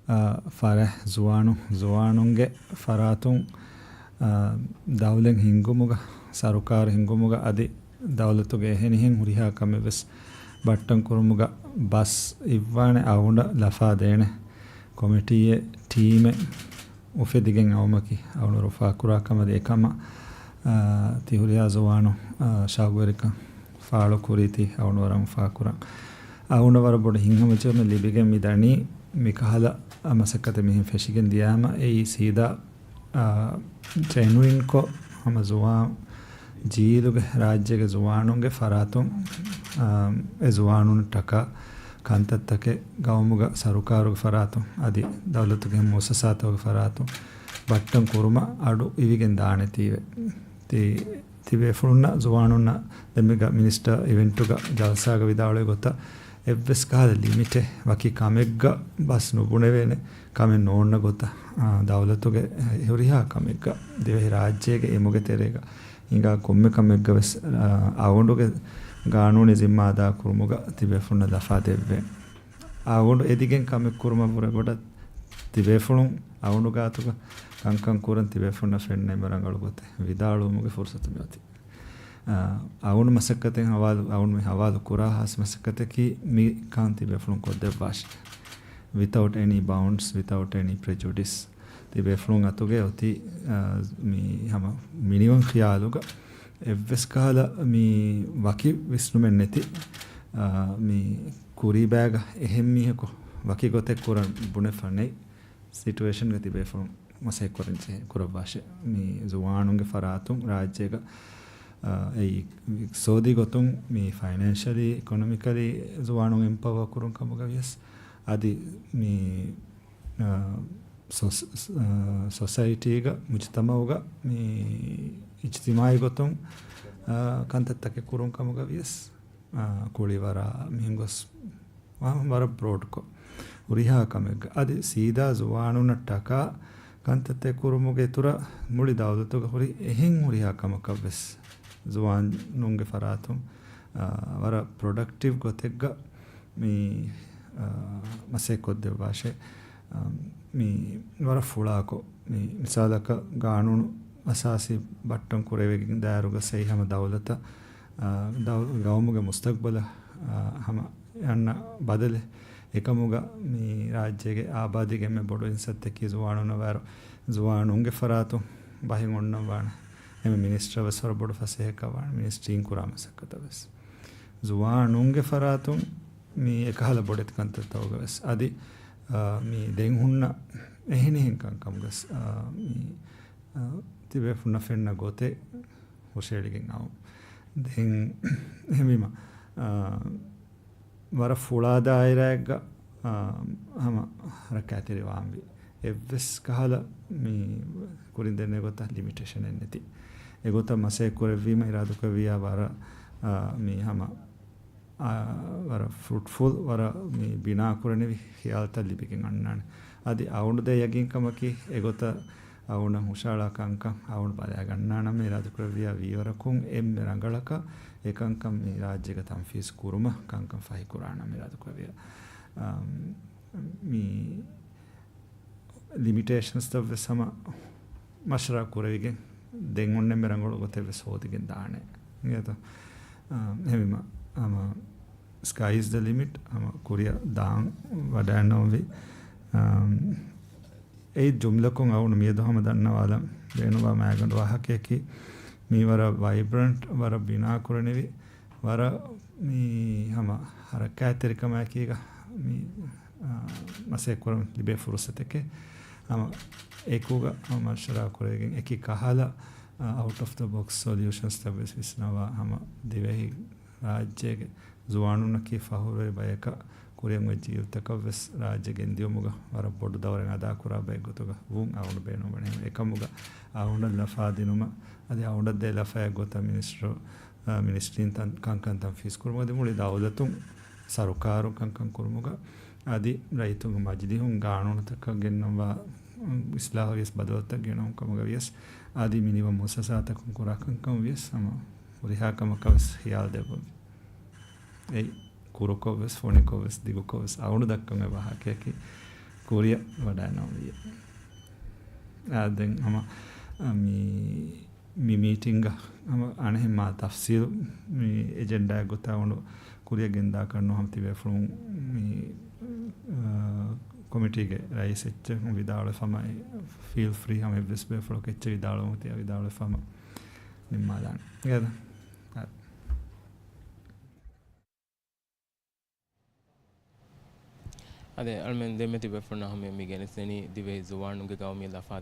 އާ، ފަރާތް ޒުވާނު-، ޒުވާނުންގެ ފަރާތުން، އާ، ދައުލަތް ހިންގުމުގަ، ސަރުކާރު ހިންގުމުގަ އަދި ދައުލަތުގެ އެހެނިހެން ހުރިހާ ކަމެއް ވެސް ބައްޓަން ކުރުމުގަ ބަސް އިއްވާނެ އަޅުގަނޑަށް ލަފާ ދޭނެ ކޮމިޓީއެއް ޓީމެއް އުފެދިގެން އައުމަކީ އަޅުގަނޑު ރުފާ ކުރާ ކަމެއް. އެކަމަށް، އާ، ތި ހުރިހާ ޒުވާނު، އާ، ޝައުގުވެރިކަން ފާޅު ކުރީތީ އަޅުގަނޑު ވަރަށް ރުފާ ކުރަން. އަޅުގަނޑަށް ވަރަށް ބޮޑު ހިތްހަމަޖެހުމެއް ލިބިގެން މި ދަނީ މިކަހަލަ މަސައްކަތެއް މިހެން ފެށިގެން ދިޔާމަ އެއީ ސީދާ، އާ، ޖެނުއިންކޮށް ހަމަ ޒުވާން ޖީލުގެ ރާއްޖޭގެ ޒުވާނުންގެ ފަރާތުން، އާ، އެ ޒުވާނުން ޓަކާ ކަންތައްތަކެއް ގައުމުގަ ސަރުކާރުގެ ފަރާތުން އަދި ދައުލަތުގެ މުއައްސަސާތަކުގެ ފަރާތުން ބައްޓަން ކުރުމަށް އަޑު އިވިގެން ދާނެތީވެ. ތި-، ތިބޭފުޅުންނަށް ޒުވާނުންނަށް ދެންމެގަ މިނިސްޓަރ އިވެންޓުގަ ޖަލްސާގަ ވިދާޅުވި ގޮތަށް އެއްވެސް ކަހަލަ ލިމިޓެއް ވަކި ކަމެއްގަ ބަސް ނުބުނެވޭނެ ކަމެއް ނޯންނަ ގޮތަށް، އާ، ދައުލަތުގެ ހުރިހާ ކަމެއްގަ ދިވެހި ރާއްޖޭގެ އިމުގެ ތެރޭގަ ހިނގާ ކޮންމެ ކަމެއްގަ ވެސް، އާ، އަޅުގަނޑުގެ ގާނޫނީ ޒިންމާ އަދާ ކުރުމުގަ ތިބޭފުޅުންނަށް ލަފާ ދެއްވޭނެ. އަޅުގަނޑު އެދިގެން ކަމެއް ކުރުމަށް ވުރެ ބޮޑަށް ތިބޭފުޅުން އަޅުގަނޑު ގާތުގަ ކަންކަން ކުރަން ތިބޭފުޅުންނަށް ފެންނަ އެންމެ ރަނގަޅު ގޮތެއް ވިދާޅުވުމުގެ ފުރުސަތު މިއޮތީ. އާ، އަޅުގަނޑު މަސައްކަތެއް ހަވާލު، އަޅުގަނޑު މި ހަވާލު ކުރާ ހާސް މަސައްކަތަކީ މި ކަން ތިބޭފުޅުން ކޮށްދެއްވާށި. Without any bounds, without any prejudice. ތިބޭފުޅުން އަތުގައި އޮތީ، އާ، މި ހަމަ މިނިވަން ޚިޔާލުގަ އެއްވެސް ކަހަލަ މި ވަކި ވިސްނުމެއް ނެތި، އާ، މި ކުރީބާގަ އެހެން މީހަކު ވަކި ގޮތެއް ކުރަން ބުނެފަ ނެތް ސިޓުއޭޝަންގަ ތިބޭފުޅުން މަސައްކަތް ކުރަން ޖެހޭ، ކުރައްވާށޭ. މި ޒުވާނުންގެ ފަރާތުން ރާއްޖޭގަ، އާ، އެއީ އިޤްތިޞާދީ ގޮތުން މި ފައިނޭންޝަލީ، އިކޮނޮމިކަލީ ޒުވާނުން އެމްޕަވާ ކުރުން ކަމުގަ ވިޔަސް އަދި މި، އާ، ސޮސ-، ސ-، އާ، ސޮސައިޓީގަ، މުޖުތަމަޢުގަ މި އިޖްތިމާޢީ ގޮތުން، އާ، ކަންތައްތަކެއް ކުރުން ކަމުގަ ވިޔަސް، އާ، ކުޅިވަރާ މިހެން ގޮސް ވާ ވަރަށް ބްރޯޑްކޮށް ހުރިހާ ކަމެއްގަ އަދި ސީދާ ޒުވާނުންނަށް ޓަކާ ކަންތައްތައް ކުރުމުގެ އިތުރަށް މުޅި ދައުލަތުގަ ހުރި އެހެން ހުރިހާ ކަމަކަށް ވެސް ޒުވާނުންގެ ފަރާތުން، އާ، ވަރަށް ޕްރޮޑަކްޓިވް ގޮތެއްގަ މި، އާ، މަސައްކަތް ކޮށްދެއްވާށޭ. އާ، މި ވަރަށް ފުޅާކޮށް، މި މިސާލަކަށް ގާނޫނު އަސާސީ ބައްޓަން ކުރެވިގެން ދާއިރުގަ ސެއި ހަމަ ދައުލަތަށް، އާ، ދައު-، ގައުމުގެ މުސްތަގްބަލަށް، އާ، ހަމަ އަންނަ ބަދަލެއް އެކަމުގަ މި ރާއްޖޭގެ އާބާދީގެ އެންމެ ބޮޑު އިންސައްތަކީ ޒުވާނުންނަށް ވާއިރު، ޒުވާނުންގެ ފަރާތުން ބަހެއް އޮންނަން ވާނެ. އެންމެ މިނިސްޓަރ ވެސް ވަރަށް ބޮޑު ފަސޭހައަކަށް ވާނެ މިނިސްޓްރީން ކުރާ މަސައްކަތަށް ވެސް. ޒުވާނުންގެ ފަރާތުން މި އެކަހަލަ ބޮޑެތި ކަންތައްތަކުގަ ވެސް އަދި، އާ، މި ދެން ހުންނަ އެހެނިހެން ކަންކަމުގަސް، އާ، މި، އާ، ތިބޭފުންނަށް ފެންނަ ގޮތެއް ހުށައެޅިގެން އައު. ދެން އެހެންވީމަ، އާ، ވަރަށް ފުޅާ ދާއިރާއެއްގަ، އާ، ހަމަ ހަރަކާތްތެރިވާންވީ. އެއްވެސް ކަހަލަ މި ކުރިން ދެންނެ ގޮތަށް ލިމިޓޭޝަނެއް ނެތި. އެގޮތަށް މަސައްކަތް ކުރެއްވީމަ އިރާދަކުރެއްވިޔާ ވަރަށް، އާ، މި ހަމަ، އާ، ވަރަށް ފްރުޓްފުލް، ވަރަށް މި ބިނާ ކުރަނިވި ޚިޔާލުތައް ލިބިގެން އަންނާނެ. އަދި އައުންދޭ ޔަގީންކަމަކީ އެގޮތަށް އައުނަށް ހުށައަޅާ ކަންކަން އައުން ބަލާގަންނާނަމޭ އިރާދަކުރެއްވިޔާ ވީވަރަކުން އެންމެ ރަނގަޅަކަށް އެކަންކަން މި ރާއްޖޭގަ ތަންފީޒު ކުރުމަށް ކަންކަން ފަހިކުރާނަމޭ އިރާދަކުރެއްވިޔާ. އަމް، މި ލިމިޓޭޝަންސްތައް ވެސް ހަމަ މަޝްވަރާ ކުރެވިގެން ދެން އޮންނަ އެންމެ ރަނގަޅު ގޮތެއް ވެސް ހޯދިގެން ދާނެ. އިނގޭތޯ؟ އަމް، އެހެންވީމަ، ހަމަ ސްކައި އިޒް ދަ ލިމިޓް، ހަމަ ކުރިއަށް ދާން ވަޑައިންނަވަންވީ. އަމް، އެއީ ޖުމްލަކޮށް އައުނު މިއަދު ހަމަ ދަންނަވާލަން ބޭނުންވާ މާގަނޑު ވާހަކަޔަކީ، މީ ވަރަށް ވައިބްރަންޓް، ވަރަށް ބިނާ ކުރަނިވި، ވަރަށް މި ހަމަ ހަރަކާތްތެރިކަމާއެކީގަ މި، އާ، މަސައްކަތް ކުރަން ލިބޭ ފުރުސަތެކޭ. ހަމަ އެކުގަ ހަމަ މަޝްވަރާ ކުރެވިގެން އެކި ކަހަލަ، އާ، އައުޓް އޮފް ދަ ބޮކްސް ސޮލިއުޝަންސްތައް ވެސް ވިސްނަވާ ހަމަ ދިވެހި ރާއްޖޭގެ ޒުވާނުންނަކީ ފަހުރުވެރި ބަޔަކަށް ކުރިއަށް އޮތް ޖީލުތަކަށް ވެސް ރާއްޖެ ގެންދިޔުމުގަ ވަރަށް ބޮޑު ދައުރެއް އަދާ ކުރާ ބައެއް ގޮތުގަ ވުން އައުނު ބޭނުންވަނީ. އެކަމުގަ އައުނަށް ލަފާ ދިނުމަށް އަދި އައުނަށް ދޭ ލަފައެއް ގޮތަށް މިނިސްޓްރު، އާ، މިނިސްޓްރީން ތަން-، ކަންކަން ތަންފީޒު ކުރުމަށް އަދި މުޅި ދައުލަތުން ސަރުކާރު ކަންކަން ކުރުމުގަ އަދި ރައްޔިތުންގެ މަޖިލީހުން ގާނޫނުތަކަށް ގެންނަވާ އިސްލާހު ވިޔަސް ބަދަލުތައް ގެނައުން ކަމުގަ ވިޔަސް އަދި މިނިވަން މުއައްސަސާތަކުން ކުރާ ކަންކަން ވިޔަސް ހަމަ ހުރިހާ ކަމަކަށް ވެސް ޚިޔާލު ދެއްވަން. އެއީ ކުރުކޮށް ވެސް، ފޮނިކޮށް ވެސް، ދިގުކޮށް ވެސް އައުނު ދައްކަން އޮތް ވާހަކަޔަކީ ކުރިއަށް ވަޑައިނަމަ ވިޔަ. އާ، ދެން ހަމަ، އާ، މި، މި މީޓިންގ ހަމަ އަނެއްހެން މާ ތަފްސީލު މި އެޖެންޑާއެއް ގޮތަށް އައުނު ކުރިއަށް ގެންދާކަށް ނޫން ހަމަ ތިބޭފުޅުން މި، އާ، ކޮމިޓީގެ ރައީސް އެއްޗެއް ވިދާޅުވެފަ ހަމަ ފީލް ފްރީ ހަމަ އެއްވެސް ބޭފުޅަކު އެއްޗެއް ވިދާޅުވަމުން ތިޔަ ވިދާޅުވެފަ ހަމަ ނިންމާލާނެ. އާ. އަދި އަޅުމެން ދެންމެ ތިބޭފުޅުންނާ ހަމަ މި ގެނެސްދެނީ ދިވެހި ޒުވާނުންގެ ގައުމީ ލަފާ